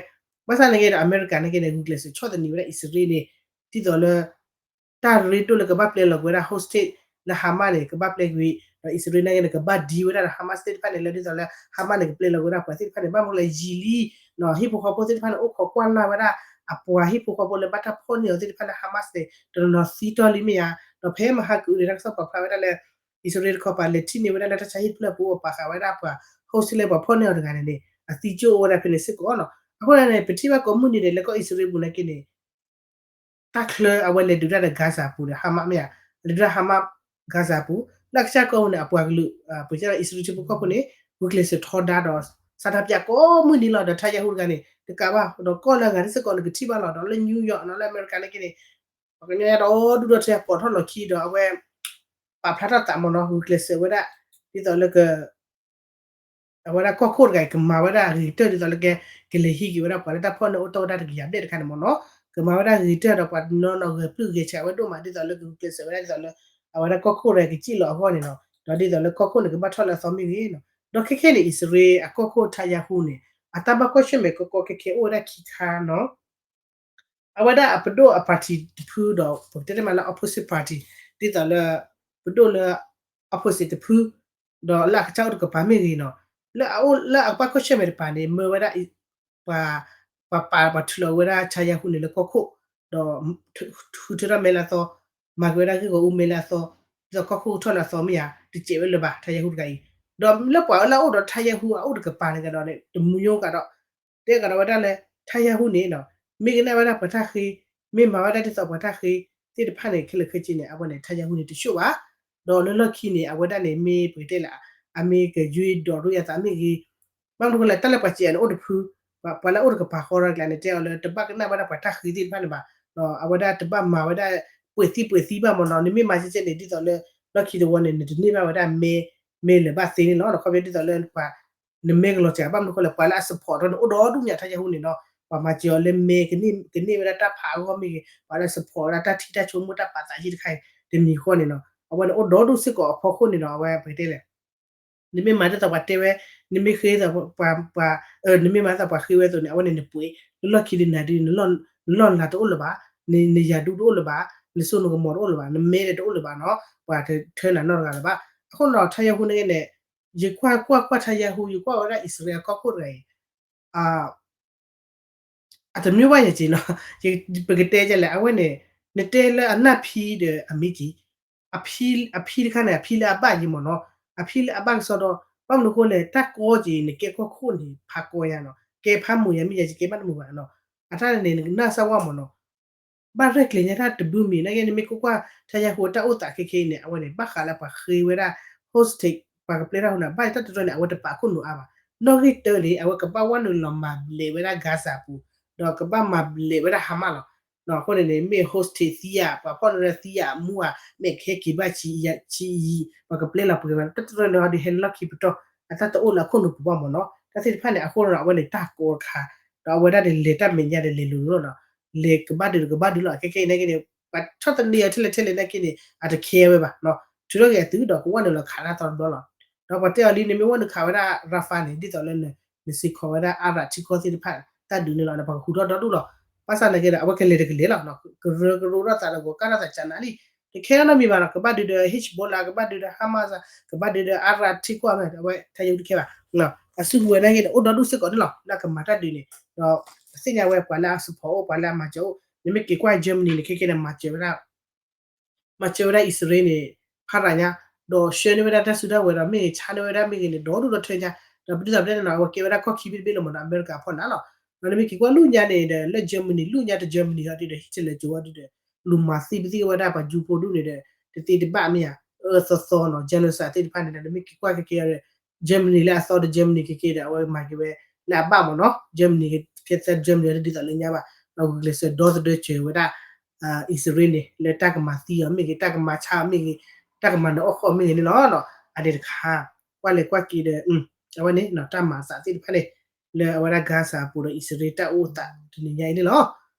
ဘၣ်ဆၣ်န့ၣ်က့ဒီး အမဲရကၤန့ၣ်က့န့ၣ် ဂုာ်ကျဲးစၢးဆီၣ်သနံးဝဲဒၣ်အံၣ်စရ့လးန့ၣ် ဒ်သိးလၢ တၢ်ရ့ဒိၣ်လၢကဘၣ်ပျဲလီၤကွံာ်ဝဲဒၣ် hostage လၢ Hamas န့ၣ် ကဘၣ်ပျဲကွံာ်, ဒီးအံၣ်စရ့လးန့ၣ်က့န့ၣ် ကဘၣ်ဒံဝဲဒၣ်ဒီး Hamas သ့ၣ်တဖၣ်န့ၣ် လၢဒ်သိးလၢ Hamas န့ၣ် ကပျဲလီၤကွံာ်ဝဲဒၣ်ပှၤသ့ၣ်တဖၣ်န့ၣ် ဘၣ်မနုၤလဲၣ်ယံာ်လံ, ဟံၣ်ဖိဃီဖိသ့ၣ်တဖၣ်န့ၣ် အိၣ်ခိးကွၢ်လၢ်ဝဲဒၣ် အပှၤဟံၣ်ဖိဃီဖိလၢဘၣ်တၢ်ဖီၣ်န့ၢ်အီၤသ့ၣ်တဖၣ်လၢ Hamas န့ၣ် တနီၤနီၤသံတီၢ်လံမ့ၢ်ဧါ, ဒီးဖဲမဟါကုာ်န့ၣ် တၢ်ကစီၣ်ပာ်ဖျါဝဲဒၣ်လၢ အံၣ်စရ့လးတခီပၤ လဲၤထံၣ်န့ၢ်ဝဲဒၣ်လၢတၢ်ဆါဟံၣ်တဖျၢၣ်ပူၤ ပာ်ဃာ်ဝဲဒၣ်ပှၤ hostage လၢပှၤဖီၣ်န့ၢ်အီၤတဂၤန့ၣ်န့ၣ် အသံကၠိၣ်အိၣ်ဝဲဒၣ်ဖဲန့ၣ်စ့ၢ်ကီးနီၤ. အဃိန့ၣ် ပထံၣ်ဘၣ်ကိးမုၢ်နံၤဒဲးလၢကီၢ်အံၣ်စရ့လးပူၤနာ်က့န့ၣ် တၢ်ချၢအဝဲလဲၤဒုးတၢ်ဒီး Gaza ပူၤဒီး Hamas မ့ၢ်ဧါ, လဲၤဒုးတၢ် Hamas Gaza ပူၤ လၢအကစၢ်ကီၢ်ပူၤန့ၣ် အပှၤကလုာ် ပကတဲလၢအံၣ်စရ့လးထံဖိကီၢ်ဖိန့ၣ် ဂုာ်ကျဲးစၢးထီဒါဒီး ဆန္ဒပြကိးမုၢ်နံၤလီၤ. ဒီး Netanyahu တဂၤန့ၣ် တကးဘၣ် ဒီးကီၢ်လၢအဂၤတစ့ၢ်ကီးန့ၣ် ကထံၣ်ဘၣ်လီၤ ဒီးလၢ New York နီၤ လၢအမဲရကၤနာ်က့န့ၣ် ပှၤကညီဒီဒူၣ်ဒီထၢပိာ်ထီၣ်လီၢ်ခံဒီး အဝဲ ပာ်ဖျါထီၣ်သးမးနီၤ ဂုာ်ကျဲးစၢးဝဲဒၣ် ဒ်သိးလၢက အဝဲဒၣ်ကီၢ်ခိၣ်တဂၤအံၤ ကမၤဝဲဒၣ်အဂ့ၤကတၢၢ်ဒ်သိးလၢက ကလဲၤဟံးက့ၤဝဲဒၣ်ပှၤလၢတၢ်ဖီၣ်န့ၢ်အိၣ်တီၢ်ဝဲဒၣ်တကယၤဘျဲၣ်တခါန့ၣ်မးနီၤ, ကမၤဝဲဒၣ်ဂ့ၤကတၢၢ်ဒီးပှၤတနီၤနီၤဂဲၤပျုၢ်ဂဲၤဆးဝဲဒိၣ်မး ဒ်သိးလၢကဂုာ်ကျဲးစၢးဝဲဒၣ်ဒ်သိးလၢ အဝဲဒၣ်ကီၢ်ခိၣ်တဂၤကစံၣ်လီၤအဂီၢ်န့ၣ်နီၤ, ဒီးဒ်သိးလၢကီၢ်ခိၣ်န့ၣ် ကဘၣ်ထီၣ်လၢအသီမ့ၢ်ဂ့ၤနီၤ, ဒီးခဲခဲန့ၣ် အံၣ်စရ့လးအကီၢ်ခိၣ် Netanyahu န့ၣ် အတၢ်ဘၣ်ကွၢ်ဆၢၣ်မဲာ်ကီကီခဲခဲအိၣ်ဝဲဒၣ်ခံခါနီၤ အဝဲဒၣ်အပဒိၣ်အ party တဖုဒီး ပကတဲတမံၤလၢ opposite party ဒ်သိးလၢ ပဒိၣ်လၢ opposite တဖု ဒီးလၢအကစၢ်အိၣ်တကပၤမ့ၢ်ဂ့ၤနီၤ, လၢအအိၣ်လၢအဘၣ်ကွၢ်ဆၢၣ်မဲာ်တပၤန့ၣ် မၢဝဲဒၣ် ပှၤ ပှၤပာ်ပှၤထုးလီၤဝဲဒၣ် Netanyahu န့ၣ်လၢကီၢ်ခိၣ်, ဒီး ထုးထၢထီၣ်မဲလၢအသီ, မၤက့ၤဝဲဒၣ်ဂ့ၢ်ဂီၢ်အူမဲလၢအသီ, ဒ်သိးကီၢ်ခိၣ်ကထီၣ်လၢအသီမ့ၢ်ဧါ, တစဲးဝဲလၢၤဘၣ် Netanyahu တဂၤအံၤ, ဒီးလၢပှၤလၢအအိၣ်ဒီး Netanyahu အအိၣ်တကပၤန့ၣ်ကဒီးန့ၣ် တမူညိကဒီး တဲကဒီးဝဲဒၣ်လၢ Netanyahu န့ၣ်နီၤ မ့ၢ်ကနၣ်ဝဲဒၣ်ပှၤတၢ်ဃ့, မ့ၢ်မၤဝဲဒၣ်ဒ်သိးပှၤတၢ်ဃ့သ့ၣ်တဖၣ်န့ၣ် ခဲလၢာ်ခဲဆ့န့ၣ် အဝဲန့ၣ် Netanyahu န့ၣ် တဆှိၣ်ဘၣ်, ဒီးလၢလီၢ်ခံန့ၣ် အဝဲဒၣ်န့ၣ် မ့ၢ်ပကတဲလၢ အမ့ၢ်ကယွ့ဒိးဒိၣ်ယၤသးမ့ၢ်ဂ့ၤ, ဘၣ်မနုၤဃိလဲၣ် တၢ်လၢပှၤစဲးန့ၣ်အိၣ်တဖု, ပှၤလၢအအိၣ်တကပၤဃီဒီးကျါန့ၣ် တဲအီၤလၢတဘၣ်ကနၣ်ဝဲဒၣ်ပှၤတၢ်ဃ့သ့ၣ်တဖၣ်န့ၣ်ဘၣ်, အဝဲဒၣ်တဘၣ်မၤဝဲဒၣ် ပှဲၤသံပှဲၤသံဘၣ်မ့ၢ်နီၤ, နမ့ၢ်မၤကဲကဲန့ၣ် ဒ်သိးလၢ လီၢ်ခံတဝီန့ၣ် နတန့ၢ်ဘၣ်ဝဲဒၣ်မဲ မဲလၢၤဘၣ်သ့န့ၣ်လီၤ, ခီဖျိဒ်သိးလၢပှၤ နမဲကလီၤစှၤ ဘၣ်မနုၤဃိလဲၣ် ပှၤလၢအ support ထီၣ်န့ၣ် အိၣ်ဒီဒူၣ်ညါ Netanyahu န့ၣ်နီၤ, ပှၤမၤစၢၤအီၤလၢမဲ ကန့ၢ်ဝဲဒၣ်တၢ်ဖးအဂီၢ်မ့ၢ်ဂ့ၤ, ပှၤလၢ support ဝဲဒၣ်တၢ်ထံၣ်တၢ်ဆိကမိၣ်တၢ်ပာ်သးယံာ်တခါအံၤ တမံၤဃီန့ၣ်နီၤ, အဝဲန့ၣ်အိၣ်ဒီဒူၣ်စ့ၢ်ကီးအဖီခိၣ်န့ၣ်နီၤ, အဝဲပကတဲလဲၣ် နမ့ၢ်မၤဒ်သိးပှၤတဲဝဲ, နမ့ၢ်ဃ့သးပှၤ, နမ့ၢ်မၤဒ်သိးပှၤဃ့ဝဲအသိးန့ၣ် အဝဲန့ၣ်နပှ့ၤ, လၢလီၢ်ခံဒုးနၤဒုး နလီၢ်လၤတအိၣ်လၢၤဘၣ်, နယၤဒူတအိၣ်လၢၤဘၣ်, နစိနကမီၤတအိၣ်လၢၤဘၣ်, နမဲဒီးတအိၣ်လၢၤဘၣ်နီၤ, ပှၤတထၢနၤနီတဂၤလၢၤဘၣ်. အဃိနီၤ Netanyahu န့ၣ်န့ၣ် ယကွၢ်ကွၢ်ကွၢ် Netanyahu ယကွၢ်ဝဲဒၣ်အံၣ်စရ့လးအကီၢ်ခိၣ်တဂၤအံၤ အတမ့ၢ်ဘၣ်ယဲက့နီၤ, ပကတဲကလဲၣ် အဝဲန့ၣ် နတဲလၢအနၢ်ဖံဒီးအမ့ၢ်က့ၤ, အဖံတခါန့ၣ် အဖံလၢအဘၣ်ယံၤမ့ၢ်နီၤ, အဖံလၢအဘၣ်ကစီဒီ ဘၣ်မနုၤအဃိလဲၣ် တၢ်ကီက့ၤ နကဲကီၢ်ခိၣ်န့ၣ် ဖးကီညါနီၤ, ကဲဖးမုာ်ယၤမ့ၢ်ယၤ ယကဲဘၣ်တမုာ်ဘၣ်နီၤ, အတၢ်န့ၣ် နကနၢ်စၢ်ဝါမးနီၤ, ဘၣ်ရဲၣ်ကျဲၤညါတၢ်တဘုမံၤ နာ်က့ နမ့ၢ်ကွၢ်ကွၢ် Netanyahu တၢ်အိၣ်သးခဲခဲအံၤန့ၣ် အဝဲန့ၣ် ဘၣ်ဃးလၢပှၤဃ့ဝဲဒၣ် hostage ပှၤကပျဲတၢ်ဟူနၤ ဘၣ်တၢ်တရၢန့ၣ် အဝဲတပာ်ခိၣ်နူာ်အါဘၣ်, နီၣ်ဂံၢ်တၢန့ၣ် အဝဲကဘၣ်ဝဲနုာ်လီၤမၤဘျဲးဝဲဒၣ် Gaza ပူၤ, ဒီးကဘၣ်မၤဘျဲးဝဲဒၣ် Hamas လီၤ. အဃိန့ၣ်န့ၣ် မ့ၢ် hostage သံဧါ, ပှၤဖီၣ်န့ၢ်ဝဲဒၣ်သံဧါ, အမူဧါ, မ့ၢ်ကဟဲက့ၤဘၣ်ဆံးအံၤ, ပှၤကပျဲလီၤပှဲၤဝဲ တၢ်တရၢန့ၣ် ဟီဒုးဟဲလီၢ်ခံပတီၢ် အတၢ်တအိၣ်လၢအခိၣ်နူာ်ပူၤဘၣ်မးနီၤ, တၢ်သ့ၣ်တဖၣ်န့ၣ် အဃိဒီး အဝဲန့ၣ်တၢ်ကီတခါ, ဒီးအဝဲဒၣ်န့ၣ် လဲၤတၢ်မဲာ်ညါဒီးလဲၤလိၤလိၤလီၤ, လဲၤကဘၣ်ဒုးဒီးကဘၣ်ဒုးလီၤ ခဲခဲအံၤနာ်က့န့ၣ် ပှၤဆီၣ်သနံးအီၤထဲလဲၣ်ထဲလဲၣ်နာ်က့န့ၣ် အတခဲဝဲဘၣ်, ထုးထီၣ်က့ၤအသုးဒီးကဝဲနုာ်လီၤခးတၢ်သီတဘျီလီၤ. ဒီးပှၤတဲအီၤလံ နမ့ၢ်ဝဲနုာ်ခးဝဲဒၣ် Rafah န့ၣ် ဒ်သိးလၢ နစ့ၢ်ကီးဝဲဒၣ် Arab ထံကီၢ်သ့ၣ်တဖၣ်တၢ်ဒုးန့ၣ်လီၤ, ပှၤဃုထီၣ်ဒီဒူၣ်လီၤ. ဘၣ်ဆၣ်နာ်က့ဒီး အဝဲကလဲၤတကလဲၤလီၤ, ကရၢကရိထီၣ်သးဒီးဂီၤကၢ်ထီၣ်သးကနးလံ, တခဲထီၣ်နီတမံၤဘၣ်နီၤ, ကဘၣ်ဒုးဒီး Hezbollah ကဘၣ်ဒုးဒီး Hamas ကဘၣ်ဒုးဒီး Arab ထံကီၢ်မ့ၢ် အဝဲ Netanyahu တခဲဘၣ်, အစုကဝဲၤနာ်က့န့ၣ် အိၣ်ဒီဒူၣ်စ့ၢ်ကီးန့ၣ်လီၤ လၢအကမၤတၢ်ဒုးန့ၣ်, ဒီးပသ့ၣ်ညါဝဲပှၤလၢအ support အိၣ် ပှၤလၢအမၤစၢၤအိၣ်, နမ့ၢ်က့ၤကွၢ် Germany န့ၣ် ခဲခဲန့ၣ် မၤစၢၤဝဲဒၣ် မၤစၢၤဝဲဒၣ်အံၣ်စရ့လးန့ၣ် ဖးရၤညါ, ဒီးဆှၢန့ၢ်ဝဲဒၣ်တၢ်စုတၢ်ဝဲၤဒီးမ့ၢ်ဂ့ၤ ဆါန့ၢ်ဝဲဒၣ်မ့ၢ်ဂ့ၤန့ၣ် ဒီဒူၣ်ဒီထၢညါ, ဒီးပဒ်သိးပတဲန့ၣ်နီၤ အဝဲကဲဝဲဒၣ်ကီၢ်ခံဘ့ၣ်တဘ့ၣ်လီၤမးဒီး အမဲရကၤဖီလာ်လီၤ. ဒီးနမ့ၢ်က့ၤကွၢ်လၢညါန့ၣ်ဒီး လၢ Germany လၢညါတ Germany ဟီဒုဒီး Hitler ကၠိဝဲဒုဒီး လူၤမၤသံပသံၣ်ဝဲဒၣ်ပှၤယူဖိဒူၣ်န့ၣ်ဒီး တသ့တဘၣ်မ့ၢ်ဧါ, အၢသီသီနီၤ genocide သ့ၣ်တဖၣ်န့ၣ်ဒီး နမ့ၢ်က့ၤကွၢ်ခဲကဲ Germany လၢအသီဒီး Germany ခဲကဲဒီး အဝဲမၤက့ၤဝဲလၢအဘၣ်မးနီၤ, Germany ဖဲသၢ Germany တဒ်သိးလၢညါဘၣ်, ဒီးဂုာ်ကျဲးစၢးဒီသဒၢစၢၤဝဲဒၣ် အံၣ်စရ့လးန့ၣ် လၢတၢ်ကမၤသံအီၤမ့ၢ်ဂ့ၤ, တၢ်ကမၤဆါအီၤမ့ၢ်ဂ့ၤ, တၢ်ကမၤနၢၤအီၣ်ဃီအီၤမ့ၢ်ဂ့ၤန့ၣ်လီၤ. အန့ၣ်တခါ ကွၢ်လဲၤကွၢ်က့ၤဒီး အဝဲန့ၣ် တၢ်မၤအသးသ့ၣ်တဖၣ်န့ၣ် လၢအဝဲဒၣ် Gaza အပူၤဒီးအံၣ်စရ့လးတၢ်အိၣ်သးတနံၤညါအံၤန့ၣ်လီၤ.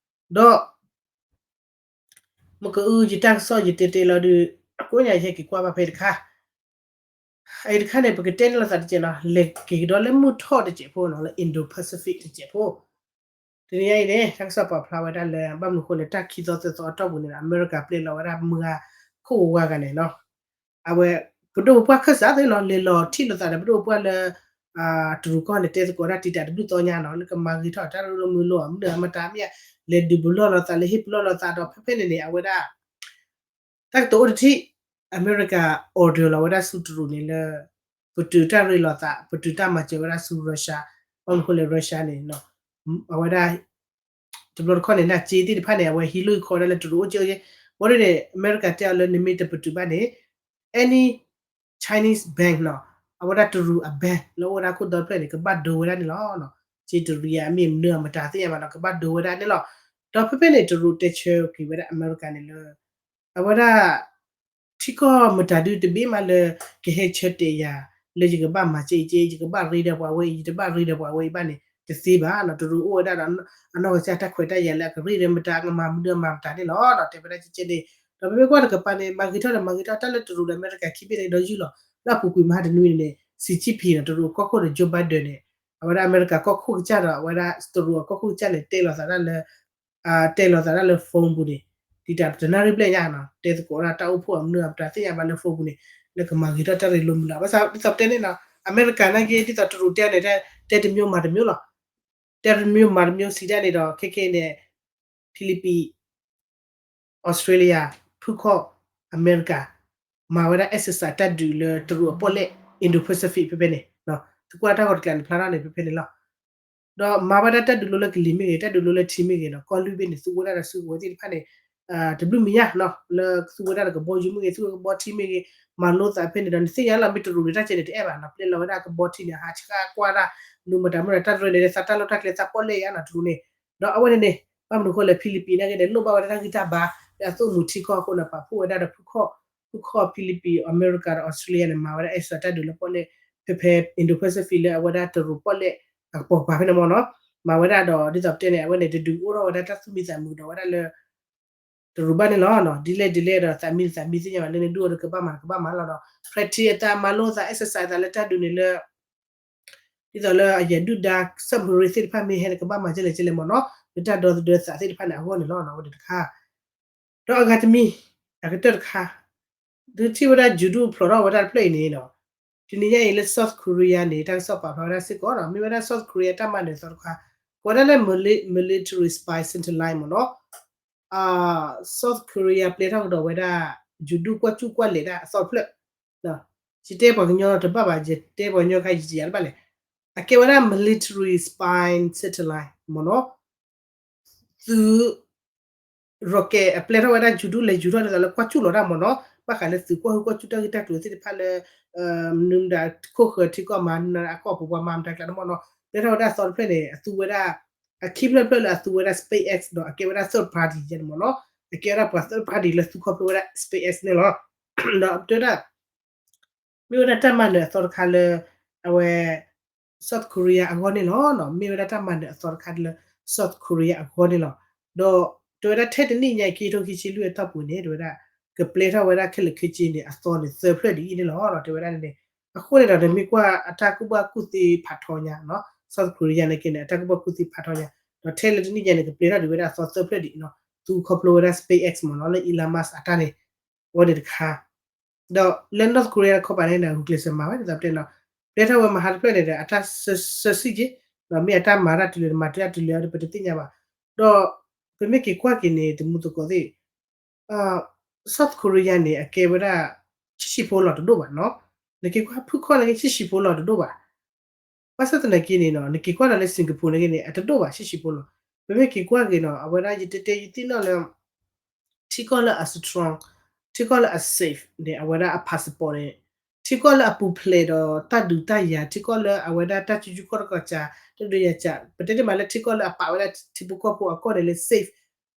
ဒီး မ့ၢ်ကအု ယတၢ်ကစီၣ်ယတဲတဲလီၤဒုး ကိးညါယဟဲက့ၤကွၢ်ဘၣ်ဖဲတခါ အံၤတခါန့ၣ် ပကတဲန့ၢ်လိာ်သးတစဲးနီၤ လဲၤက့ၤကဒီးလၢမုၢ်ထီၣ်တစဲးဖိနီၤ လၢ Indo-Pacific တစဲးဖိ, တနံၤညါအံၤန့ၣ် တၢ်ကစီၣ်ပာ်ဖျါဝဲဒၣ်လၢ ဘၣ်မနုၤအဃိလဲၣ် တၢ်ခံသီသၢသီအတီၢ်ပူၤန့ၣ် အမဲရကၤပျဲလီၤဝဲဒၣ်မုၢ်ဂၤ ခိၣ်ဝါဂၤန့ၣ်နီၤ, အဝဲ ပဒိၣ်ပပှၢ်ခၢၣ်စးသ့နီၤ လဲၤလီၤထံၣ်လိာ်သးဒီးပဒိၣ်ပပှၢ်လၢ တရူးကီၢ်န့ၣ် တဲသကိးတၢ်တံာ်တာ်တဘျုးသီညါနီၤ လၢကမၤဂ့ၤထီၣ်တၢ်ရ့လိာ်မုာ်လိာ် မနုၤအမတၤမ့ၢ်ဧါ လဲၤဒုးပလီၢ်လိာ်သး လဲၤဟ့ၣ်ပလီၢ်လိာ်သးဒီး ဖဲဖဲန့ၣ်န့ၣ် အဝဲဒၣ် တၢ်ကတိၤအိၣ်တထံၣ် အမဲရကၤ order လီၤဝဲဒၣ်ဆူတရူးန့ၣ်လၢ ပတုာ်တၢ်ရ့လိာ်သး ပတုာ်တၢ်မၤစၢၤဝဲဒၣ်ဆူ Russia, ဘၣ်မနုၤအဃိလဲၣ် Russia န့ၣ် အဝဲဒၣ် တဘျီတခီၣ်န့ၣ် နၢ်စ့သ့ၣ်တဖၣ်န့ၣ် အဝဲဟံးလိၢ်ဟံးခီဝဲဒၣ်လၢတရူးအိၣ်က့ၢ်အိၣ်က့ၢ်, ဘၣ်ဒ်န့ၣ် အမဲရကၤတဲအီၤလၢနမ့ၢ်တပတုာ်ဘၣ်န့ၣ် any Chinese bank နီၤ, အဝဲဒၣ်တရူးအ bank လၢအိၣ်ဝဲဒၣ်ခိၣ်ဒီဖျၢၣ်န့ၣ် ကဘၣ်ဒိဝဲဒၣ်န့ၣ်လီၤ. စ့တရံးဧါ မ့ၢ်မနုၤအမတၤသ့ၣ်ညါဘၣ်နီၤ ကဘၣ်ဒိဝဲဒၣ်န့ၣ်လီၤ. ဒီးဖဲဖဲန့ၣ် တရူးတဲဆၢက့ၤဝဲဒၣ်အမဲရကၤန့ၣ်လၢ အဝဲဒၣ် ထံကီၢ်မတၤဒုတဘ့ၣ်မးလၢ ကဟဲဆၢတဲာ်ယၤ လၢယကဘၣ်မၤစ့က့ ယကဘၣ်ရ့ဒီးပှၤဝဲအံၤ ယတဘၣ်ရ့ဒီးပှၤဝဲအံၤဘၣ်န့ၣ် တသ့ဘၣ်နီၤ. တရူးအိၣ်ဝဲဒၣ်ဒီး အနီၢ်ကစၢ်တၢ်ခွဲးတၢ်ယာ်လၢအကရ့ဒီးမတၤ ကမၤမနုၤအမၤမတၤန့ၣ်လီၤ. တဲဝဲဒၣ်ကဲကဲန့ၣ် ဒီးပမ့ၢ်ကွၢ်တကပၤန့ၣ် မၤဂ့ၤထီၣ်ဒီးမၤဂ့ၤထီၣ် တၢ်လၢတရူးဒီးအမဲရကၤခံဘ့ၣ်န့ၣ်ဒီးယုၢ်လီၤ. လၢအပူၤကွံာ်မဟါတနွံန့ၣ် Xi Jinping နီၤ တရူးကီၢ်ခိၣ်ဒီး Joe Biden န့ၣ် အဝဲဒၣ်အမဲရကၤကီၢ်ခိၣ်ကစၢ်ဒီး အဝဲဒၣ်တရူးအကီၢ်ခိၣ်ကစၢ်န့ၣ် တဲလိာ်သးဒၣ်လၢ တဲလိာ်သးဒၣ်လၢ phone ပူၤန့ၣ် ဒ်တၢ်တနၣ်ရံၣ်ဘျဲၣ်ညါနီၤ တဲသကိးဒၣ်တၢ်အိၣ်ဖှိၣ်အမနုၤအမတၤသ့ၣ်ညါဘၣ်လၢ phone ပူၤန့ၣ် လၢကမၤဂ့ၤထီၣ်တၢ်ရ့လိာ်မုာ်လိာ် ဘၣ်ဆၣ်ဒ်သိးပတဲန့ၣ်နီၤ အမဲရကၤနာ်က့ ဒ်သိးတရူးတဲန့ၣ် တဲတမျိုးမၤတမျိုးလီၤ. တဲတမျိုးမၤတမျိုးစံးဒၣ်န့ၣ်ဒီး ခဲခဲအံၤန့ၣ် Philippines Australia ဖုခီၣ် အမဲရကၤ မၤဝဲဒၣ် exercise တၢ်ဒုးလၢတရူးအပီၣ်လဲၣ် Indo-Pacific ဖဲဖဲန့ၣ် သုကွၢ်တၢ်ဂီၤတကျးန့ၣ် ဖျါထီၣ်န့ၣ် ဖဲဖဲန့ၣ်လီၤ. ဒီးမၤဝဲဒၣ်တၢ်ဒုးလိလၢကလံၤမ့ၢ်ဂ့ၤ တၢ်ဒုးလိလၢထံမ့ၢ်ဂ့ၤနီၤ ကီၢ်လွံၢ်ဘ့ၣ်န့ၣ် သူဝဲဒၣ်ဒီးစုကဝဲၤသ့ၣ်တဖၣ်န့ၣ် တဘျုးမံၤညါနီၤ လၢသူဝဲဒၣ်ဒီးကဘီယူၤမ့ၢ်ဂ့ၤ သူဝဲကဘီထံမ့ၢ်ဂ့ၤ မၤလိသးဖဲန့ၣ်ဒီး နသ့ၣ်ညါလီၤ မ့ၢ်တရူးန့ၣ် တၢ်ကဲန့ၣ်တအဲၣ်ဘၣ်နီၤ ပျဲလီၤဝဲဒၣ်ကဘီထံန့ၣ် ဟးဆှၣ်ကွၢ်ဒၣ် မနုၤမတၤမတၤ တၢ်ရ့န့ၣ် သးတၢ်လီၢ်တၢ်ကျဲသးပီၣ်လဲၣ်ယါနီၤ တရူးန့ၣ် ဒီးအဝဲန့ၣ်န့ၣ် ဘၣ်မနုၤအဃိလဲၣ် Philippines နာ်က့န့ၣ် လိၣ်ဘၣ်ဝဲဒၣ်တၢ်ဂံၢ်တၢ်ဘါ လၢအသိၣ်မုာ်ထံကီၢ်အဃိန့ၣ် ပာ်ဖှိၣ်ဝဲဒၣ်ဒီးဖုခီၣ် ဖုခီၣ် Philippines အမဲရကၤဒီး Australia န့ၣ် မၤဝဲဒၣ် exercise တၢ်ဒုးလၢပီၣ်လဲၣ် ဖဲဖဲ Indo-Pacific လၢအဝဲဒၣ်တရူးပီၣ်လဲၣ် အကပိာ်ကပၤဖဲန့ၣ်မ့ၢ်နီၤ မၤဝဲဒၣ်ဒီး ဒ်သိးပတဲန့ၣ် အဝဲန့ၣ် တဒုးအိၣ်ထီၣ်ဝဲဒၣ်တၢ်သူၣ်မံသးမုာ်ဒီးဝဲဒၣ်လၢ တရူးဘၣ်န့ၣ်လီၤ. ဒ်လဲၣ်ဒ်လဲၣ်ဒီး သးမံသးမံသ့ၣ်ညါဘၣ်လၢန့ၣ် ဒုးအိၣ်ဒီးကဘၣ်မၤကဘၣ်မၤလီၤဒီး practice အသးမၤလိသး exercise သးလၢတၢ်ဒုးန့ၣ်လၢ ဒ်သိးလၢအယဲၢ်ဒုၣ်ဒါ submarine သ့ၣ်တဖၣ်မ့ၢ်ဟဲန့ၣ် ကဘၣ်မၤကလဲၣ်ကလဲၣ်မ့ၢ်နီၤ လၢတၢ်ဒီသဒၢသးသ့ၣ်တဖၣ်န့ၣ် အဂီၢ်န့ၣ်လီၤ. အဝဲန့ၣ်တခါ ဒီးအဂၤတမံၤ အကတၢၢ်တခါ ဒုးထံၣ်ဝဲဒၣ် ယူၤဒူၣ်ဖျိးထီၣ်ဝဲဒၣ်တဖျၢၣ်အံၤန့ၣ်ဒီး တနံၤညါအံၤလၢ South Korea န့ၣ် တၢ်ကစီၣ်ပာ်ဖျါဝဲဒၣ်စ့ၢ်ကီးဒီး မ့ၢ်ဝဲဒၣ် South Korea တၢ်မၤနၢၤသီတခါ ကိးဝဲဒၣ်လၢ military spy satellite မ့ၢ်နီၤ South Korea ပျဲထီၣ်ကဒီးဝဲဒၣ် ယူၤဒူၣ်ကွၢ်စူၣ်ကွၢ်လဲၤဒၣ်အသီတဖျၢၣ် ယတဲပှၤကညီတဘၣ်ဘၣ်, ယတဲပှၤကညီခါယံာ်တဘၣ်လဲၣ်. အကဲဝဲဒၣ် military spy satellite မ့ၢ်နီၤ. သုး rocket အပျဲထီၣ်ဝဲဒၣ်ယူၤဒူၣ်လဲၤယူၤထီၣ်ဒ်သိးလၢကွၢ်စူၣ်လီၤတၢ်မ့ၢ်နီၤ, ဘၣ်ဃးလၢသုးကွၢ်ဟုၣ်ကွၢ်စူၣ်တၢ်ဂ့ၢ်တၢ်ကျိၤသ့ၣ်တဖၣ်လၢ မနုၤမတၤခိၣ်ဃၢၤထံကီၢ်မၤနၢၤအကီၢ်ပူၤပှၤမၤမတၤကျါတမ့ၢ်နီၤ, ပျဲထီၣ်ဝဲဒၣ်အသီတဖျၢၣ်န့ၣ် အသူဝဲဒၣ် အခံဖျၢၣ်ဖျၢၣ်လၢအသူဝဲဒၣ် SpaceX ဒီးအကဲဝဲဒၣ် third party ယဲန့ၣ်မ့ၢ်နီၤ, အကဲဝဲဒၣ်ပှၤ third party လၢသူခီဖျိဝဲဒၣ် SpaceX န့ၣ်လီၤ. ဒီးတဲဝဲဒၣ် မ့ၢ်ဝဲဒၣ်တၢ်မၤနၢၤအသီတခါလၢ အဝဲ South Korea အဂီၢ်န့ၣ်လီၤ. မ့ၢ်ဝဲဒၣ်တၢ်မၤနၢၤအသီတခါလၢ South Korea အဂီၢ်န့ၣ်လီၤ. ဒီးတဲဝဲဒၣ်ထဲတနံၣ်ညါ ခံကထိခံဆံလွံၢ်အတီၢ်ပူၤန့ၣ် တဲဝဲဒၣ် ကပျဲထီၣ်ဝဲဒၣ်ခဲလၢာ်ခဲဆ့န့ၣ် အသီန့ၣ် သၢဖျၢၣ်ဒ်အံၤန့ၣ်လီၤ. တဲဝဲဒၣ်န့ၣ် အဃိန့ၣ်ဒီး နမ့ၢ်ကွၢ်အတၢ်ကူၣ်ဘၣ်ကူၣ်သ့ဖးထီညါနီၤ, South Korea န့ၣ်က့န့ၣ် အတၢ်ကူၣ်ဘၣ်ကူၣ်သ့ဖးထီညါ, ဒီးထဲလၢတနံၣ်ညါန့ၣ် ကပျဲထီၣ်ဒံးဝဲဒၣ်အသီသၢဖျၢၣ်ဒံးနီၤ, သူခီဖျိဝဲဒၣ် SpaceX မ့ၢ်နီၤ လၢ Elon Musk အတၢ်န့ၣ် အဝဲန့ၣ်တခါ ဒီးလၢ North Korea တခီပၤန့ၣ် ဂုာ်ကျဲးစၢးမၤဝဲဒ်သိးပတဲနီၤ, ပျဲထီၣ်ဝဲမဟါတဖျၢၣ်န့ၣ်ဒီး အတၢ်ဆၢဆံက့, ဒီးမ့ၢ်အတၢ်မၤတၢ်တုၤလၢမၤတၢ်တုၤလၢဒီး ပတသ့ၣ်ညါဘၣ်. ဒီးပမ့ၢ်က့ၤကွၢ်က့ၤန့ၣ် တမူသကိးသ့ၣ် South Korea န့ၣ် အကဲဝဲဒၣ် ဆံးဆံးဖိလီၤတဒိၣ်ဘၣ်နီၤ, နက့ၤကွၢ်ဖုခီၣ်န့ၣ်က့ ဆံးဆံးဖိလီၤတဒိၣ်ဘၣ်. ဘၣ်ဆၣ်သနာ်က့န့ၣ်နီၤ နက့ၤကွၢ်ဒီးလၢ Singapore န့ၣ်က့န့ၣ် အတဒိၣ်ဘၣ် ဆံးဆံးဖိလီၤ. ပမ့ၢ်က့ၤကွၢ်က့ၤနီၤ အဝဲဒၣ်ယတဲတဲယသ့ၣ်နီၣ်လၢ ထံကီၢ်လၢအ strong, ထံကီၢ်လၢအ safe န့ၣ် အဝဲဒၣ်အ passport န့ၣ်, ထံကီၢ်လၢအပူၤဖျဲးဒီးတၢ်ဒုးတၢ်ယၤ ထံကီၢ်လၢအဝဲဒၣ်တၢ်စုဆူၣ်ခီၣ်တကီၢ်စး တၢ်ဒုးယၤစး ပတဲတ့ၢ်မးလၢထံကီၢ်လၢအပာ်ဝဲဒၣ်ထံဖိကီၢ်ဖိအကီၢ်န့ၣ်လၢ safe,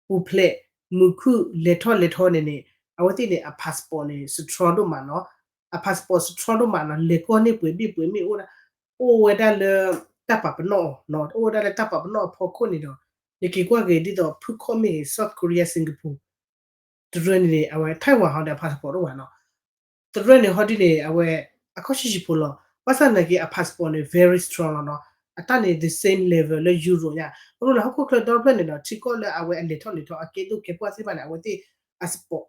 ပူၤဖျဲး, မုာ်ခုၣ် လဲၤထီၣ်လဲၤထီန့ၣ်န့ၣ် အဝဲသ့ၣ်န့ၣ် အ passport န့ၣ် strong ဒိၣ်မးနီၤ, အ passport strong ဒိၣ်မးနီၤ လဲၤကီၢ်န့ၢ်ပှဲၤဘ့ၣ်ပှဲၤမ့ၣ်အိၣ်ဒၣ် အိၣ်ဝဲဒၣ်လၢ တၢ်ပာ်ပနီၣ်နီၤ အိၣ်ဝဲဒၣ်လၢတၢ်ပာ်ပနီၣ်အဖီခိၣ်န့ၣ်ဒီး နက့ၤကွၢ်က့ၤဒ်သိးဖုခီၣ်မ့ၢ်ဂ့ၤ South Korea Singapore တရၢန့ၣ်န့ၣ် အဝဲ Taiwan ဟီဒီး passport ဒိၣ်ဘၣ်နီၤ, တရၢန့ၣ်ဟီဒ်န့ၣ် အဝဲ အခီၣ်ဆံးဆံးဖိလီၤ. ဘၣ်ဆၣ်သနာ်က့ အ passport န့ၣ် very strong လီၤနီၤ, အတၢ်န့ၣ် the same level လၢ Europe ညါ, ဘၣ်မနုၤလၢဟီၣ်ခိၣ်ချၢဒီဖျၢၣ်န့ၣ်ဒီး ထံကီၢ်လၢအဝဲအလဲၤထီၣ်လဲၤထီ အကဲဒိၣ်ကဲပှၢ်သ့ၣ်တဖၣ်န့ၣ် အဝဲသ့ၣ်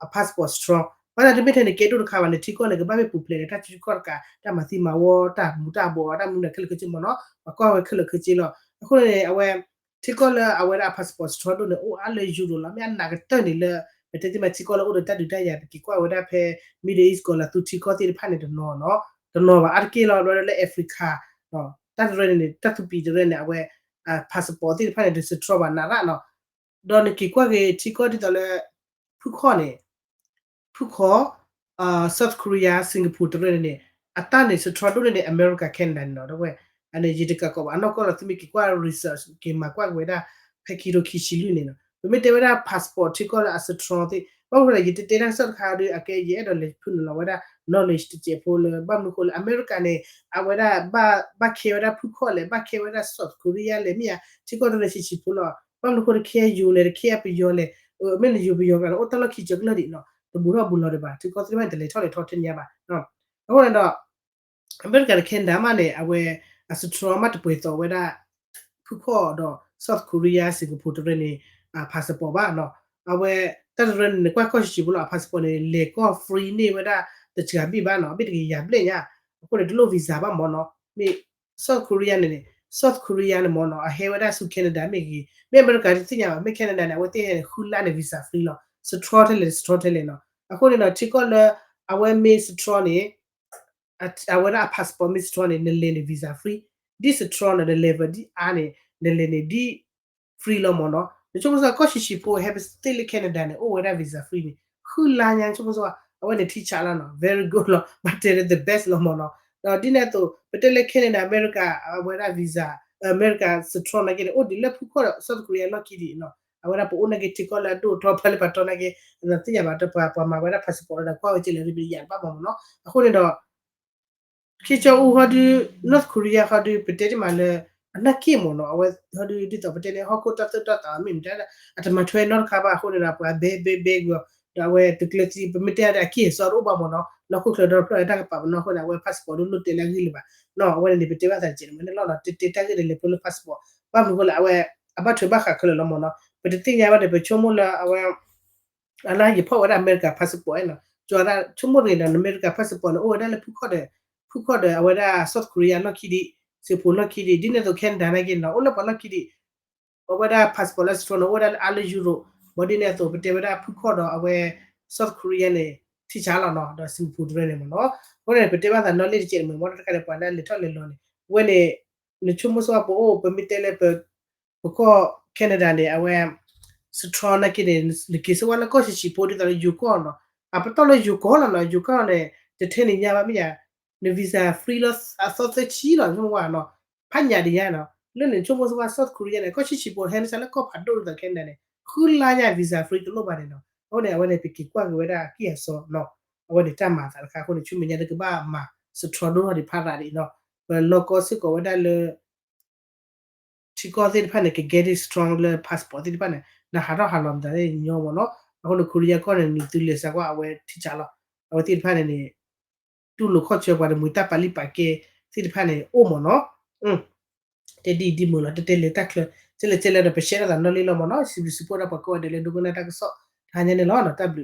အ passport strong, ဘၣ်ဆၣ်တမ့ၢ်ထဲန့ၣ်ကဲဒိၣ်တခါဘၣ်န့ၣ် ထံကီၢ်န့ၣ် ကဘၣ်မ့ၢ်ပူၤဖျဲးဒီးတၢ်စုဆူၣ်ခီၣ်တကး တၢ်မၤသံမၤဝီ တၢ်မူၤတၢ်ဘှီး တၢ်မနုၤခဲလၢာ်ခဲဆ့မ့ၢ်နီၤ, ပကွၢ်ဝဲခဲလၢာ်ခဲဆ့လီၤ. အဃိန့ၣ် အဝဲ ထံကီၢ်လၢအဝဲဒၣ်အ passport strong ဒိၣ်န့ၣ် အိၣ်အါလၢ Europe လီၤ. မ့ၢ်အနးကတၢၢ်န့ၣ်လၢ ပတဲသ့ၣ်မးထံကီၢ်လၢအိၣ်ဒီးတၢ်ဒုးတၢ်ယၤ ပက့ၤကွၢ်ဝဲဒၣ်ဖဲ Middle East ကီးလၤသူထံကီၢ်သ့ၣ်တဖၣ်န့ၣ်တနီၤနီၤ, တနီၤဘၣ်အါတက့ၢ်လီၤ လၢ Africa တၢ်တရၢန့ၣ် တၢ်သူပံၤတရၢန့ၣ် အဝဲ passport သ့ၣ်တဖၣ်န့ၣ် တ strong ဘၣ်နးရၣ်နီၤ, ဒီးနက့ၤကွၢ်က့ၤထံကီၢ်ဒ်သိးလၢ ဖုခီၣ်န့ၣ် ဖုခီၣ် South Korea Singapore တရၢန့ၣ်န့ၣ် အတၢ်န့ၣ် strong ဒိၣ်န့ၢ်န့ၣ် America Canada န့ၣ်နီၤ, ဒီးဝဲ အန့ၣ်ယတကးကီးဘၣ် အနီၢ်ကီၢ်လီၤသုမ့ၢ်က့ၤကွၢ် research က့ၤမၤကွၢ်က့ၤဝဲဒၣ် ဖဲခံကထိခံဆံလွံၢ်န့ၣ်နီၤ, ပမ့ၢ်တဲဝဲဒၣ် passport ထံကီၢ်လၢအ strong သ့ၣ် ဘၣ်မနုၤလဲၣ် ယတတဲတၢ်ကစီၣ်တခါဒီး အကဲယအဲၣ်ဒိးလဲၤဖုနုာ်လီၤဝဲဒၣ် knowledge တစဲးဖိလၢ ဘၣ်မနုၤဃိလၢ America န့ၣ် အဝဲဒၣ် ဘၣ်ခဲဝဲဒၣ်ဖုခီၣ်လဲၣ် ဘၣ်ခဲဝဲဒၣ် South Korea လဲၣ် မ့ၢ်ဧါ ထံကီၢ်တရၢန့ၣ် ဆံးဆံးဖိလီၤ, ဘၣ်မနုၤဃိတခဲယိၤလဲၣ် တခဲအပယီၤလဲၣ်, မ့ၢ်နယိၤပယီၤကျါန့ၣ် အိၣ်တၢ်လီၢ်ခံကၢကလၢာ်ဒံးနီၤ, တဘူးထီၣ်ဘူးလီၤဒံးဘၣ် ထံကီၢ်သ့ၣ်တဖၣ်န့ၣ် တလဲၤထီၣ်လဲၤထီထဲန့ၣ်ဘၣ်, အဃိန့ၣ်ဒီး အမဲရကၤဒီး Canada မးန့ၣ် အဝဲ အ strong မးတပှဲၤသိးဝဲဒၣ် ဖုခီၣ်ဒီး South Korea Singapore တရၢန့ၣ် passport ဘၣ်နီၤ, အဝဲ တၢ်တရၢန့ၣ် နကွၢ်ကီၢ်ဆံးဆံးဖိလီၤ အ passport န့ၣ် လဲၤကီၢ် free န့ၢ်ဝဲဒၣ် တစှၤဘ့ၣ်ဘၣ်နီၤ, ဘ့ၣ်တကယၤဘျဲၣ်ညါ, အဃိန့ၣ် တလိၣ် visa ဘၣ်မ့ၢ်နီၤ, မ့ၢ် South Korea န့ၣ်န့ၣ် South Korea န့ၣ်မ့ၢ်နီၤ အဟဲဝဲဒၣ်ဆူ Canada မ့ၢ်ဂ့ၤ, မ့ၢ်အမဲရကၤတသ့ၣ်ညါဘၣ်, မ့ၢ် Canada န့ၣ် အဝဲသ့ၣ်ဟဲန့ၣ် ဃုလါန့ၣ် visa free လီၤ, strong ထဲလဲၣ် strong ထဲလဲၣ်နီၤ, အဃိန့ၣ်ဒီး ထံကီၢ်လၢ အဝဲမ့ၢ် strong န့ၣ် အဝဲဒၣ်အ passport မ့ၢ် strong န့ၣ် နလဲၤန့ၣ် visa free, ဒ် strong န့ၣ် န level ဒ်အါန့ၣ် နလဲၤန့ၣ်ဒ် free လီၤမ့ၢ်နီၤ, နဆိကမိၣ်စ့ၢ်ကီး ကီၢ်ဆံးဆံးဖိဟဲပသ့ၣ်လၢ Canada န့ၣ် အိၣ်ဝဲဒၣ် visa free န့ၣ် ဃုလါညါ နဆိကမိၣ်စ့ၢ်ကီး အဝဲန့ၣ်ထံဆးလီၤနီၤ, very good လီၤ, ဘၣ်တဲလၢ the best လီၤမ့ၢ်နီၤ, ဒီးဒ်န့ၣ်အသိး ပတဲလၢ Canada အမဲရကၤ အဝဲဒၣ် visa အမဲရကၤ strong နာ်က့န့ၣ် အိၣ်ဒံးလၢဖုခီၣ်ဒီး South Korea လီၢ်ခံဒံးနီၤ, အဝဲဒၣ်ပအိၣ်နာ်က့ထံကီၢ်လၢအဒိၣ်ထီဖဲလၢပှၤတီၢ်နာ်က့, သ့ၣ်ညါဘၣ်တပှၤ ပှၤမၤဝဲဒၣ် passport လီၤဒီး ကွၢ်ဝဲက့ၤလၢ ရံပယၤတဘၣ်မ့ၢ်နီၤ, အဃိန့ၣ်ဒီး ခ့ကၠီအူဟီဒု North Korea ဟီဒု ပတဲတ့ၢ်မးလၢ အနၢ်က့ၣ်မ့ၢ်နီၤ, အဝဲဟီဒု ဒ်သိးပတဲန့ၣ် ဟီၣ်ခိၣ်တၢ်သိၣ်တၢ်သီမ့ၢ်မတၤ အတမၤထွဲနီတခါဘၣ်အဃိန့ၣ်ဒီး ပှၤဘဲဘဲဘဲကွံာ်အီၤ, ဒီးအဝဲတကျဲသံ ပမ့ၢ်တဲအီၤဒီးအက့ၢ်အစီတအိၣ်ဘၣ်မ့ၢ်နီၤ, လီၢ်ခိၣ်ချၢဒီဖျၢၣ်တၢ်ကပာ်ပနီၣ်အဃိန့ၣ် အဝဲ passport ဒုးလိၣ်တဲလၢအဂ့ၢ်လၢၤဘၣ်, အဝဲန့ၣ်န့ၣ် ပတဲဘၣ်သးတကဲးန့ၣ်မ့ၢ်န့ၣ်လီၤ, တတဲတၢ်ဂ့ၢ်ဒီးလဲၤဖျိလၢ passport ဘၣ်မနုၤအဃိလဲၣ် အဝဲ အဘၣ်ထွဲဘၣ်ဃးခဲလၢာ်လီၤမ့ၢ်နီၤ, ပတသ့ၣ်ညါဘၣ်ဒီး ပဆိကမိၣ်လၢအဝဲ အလၢယဖီၣ်ဝဲဒၣ်အမဲရကၤ passport နီၤ, ကၠီဒၣ်ဆိကမိၣ်တဂ့ၤနီၤ အမဲရကၤ passport န့ၣ် အိၣ်ဝဲဒၣ်လၢဖုခီၣ်ဒီး ဖုခီၣ်ဒီးအဝဲဒၣ် South Korea လီၢ်ခံဒံး, Singapore လီၢ်ခံဒံး, ဒ်န့ၣ်အသိး Canada နာ်က့နီၤ အိၣ်လၢပှၤလီၢ်ခံဒံး, အဝဲဒၣ် passport လၢ strong န့ၣ် အိၣ်ဝဲဒၣ်လၢအါလၢ Europe, ဘၣ်ဒ်န့ၣ်အသိး ပတဲဝဲဒၣ်ဖုခီၣ်ဒီးအဝဲ South Korea န့ၣ် ထံဆးလီၤနီၤ ဒီး Singapore တရဲၣ်န့ၣ်မ့ၢ်နီၤ. အဃိန့ၣ် ပတဲဘၣ်သးနီၣ်လ့ၣ်တကဲးန့ၣ်မ့ၢ် မ်တခါန့ၣ် ပှၤလၢအလဲၤထီၣ်လဲၤလီၤန့ၣ် အဝဲန့ၣ် နဆိကမိၣ်ဆိပာ် ပအိၣ် ပမ့ၢ်တဲလၢ ပကီၢ် Canada န့ၣ် အဝဲ စထြီနာ်က့န့ၣ် နက့ၤဆိဝဲလၢကီၢ်ဆံးဆံးဖိ ဒ်သိးလၢယိၤကီၢ်နီၤ. အပတီၢ်လၢယိၤကီၢ်လီၤနီၤ, ယိၤကီၢ်န့ၣ် တထဲန့ၣ်ညါဘၣ်မ့ၢ်ယါ န visa free လီၤအသီသၢဆံလီၤ ဆိကမိၣ်ဝဲနီၤ. ဖးညၣ်ဒံးညါနီၤ, လၢန့ၣ် နဆိကမိၣ်ဆိပာ် South Korea န့ၣ် ကီၢ်ဆံးဆံးဖိ ဟဲမ့ၢ်စ့ၢ်လၢကီၢ်ဖးဒိၣ်ဒ်သိး Canada န့ၣ် ဃုလါညါ visa free တလိၣ်ဘၣ်န့ၣ်နီၤ. အဃိန့ၣ် အဝဲန့ၣ်ပက့ၤကွၢ်က့ၤဝဲဒၣ်အကံၢ်အစီနီၤ. အဝဲန့ၣ်တၢ်မၤအသးတခါအဃိန့ၣ် ဆူမဲာ်ညါလၢကဘၣ်မၤ စထြီဒိၣ်ထီၣ်ဒံးဖးရၤဒံးနီၤ. ပလီၢ်ကီၢ်စ့ၢ်ကီးဝဲဒၣ်လၢ ထံကီၢ်သ့ၣ်တဖၣ်န့ၣ် က getting strong လၢ passport သ့ၣ်တဖၣ်န့ၣ် နဟးထီၣ်ဟးလီၤမတၤသ့ၣ်ညီမ့ၢ်နီၤ. အဃိန့ၣ် Korea ကီၢ်န့ၣ် နသုလဲၤစးကွၢ်အဝဲထံဆးလီၤ. အဝဲသ့ၣ်တဖၣ်န့ၣ်န့ၣ် တူၢ်လိာ်ခီၣ်ဆၢပှၤတမှံၤ တၢ်ပာ်လုၢ်ပာ်ကဲသ့ၣ်တဖၣ်န့ၣ် အိၣ်မ့ၢ်နီၤ. တဲဒ်အံၤဒ်မုာ်လီၤ တဲတဲလၢတၢ်ချၢ စ့လဲၣ်စ့လဲၣ်ဒီး ပရှဲဒၣ်သးနီၣ်လ့ၣ်လီၤမ့ၢ်နီၤ. စံးဘျုးစံးဖှိၣ်ဒၣ်ပှၤကိးဂၤဒဲးလၢဒိကနၣ်တၢ်ကစီၣ် တဟါညါန့ၣ်လီၤ. တၢ်ဘျုး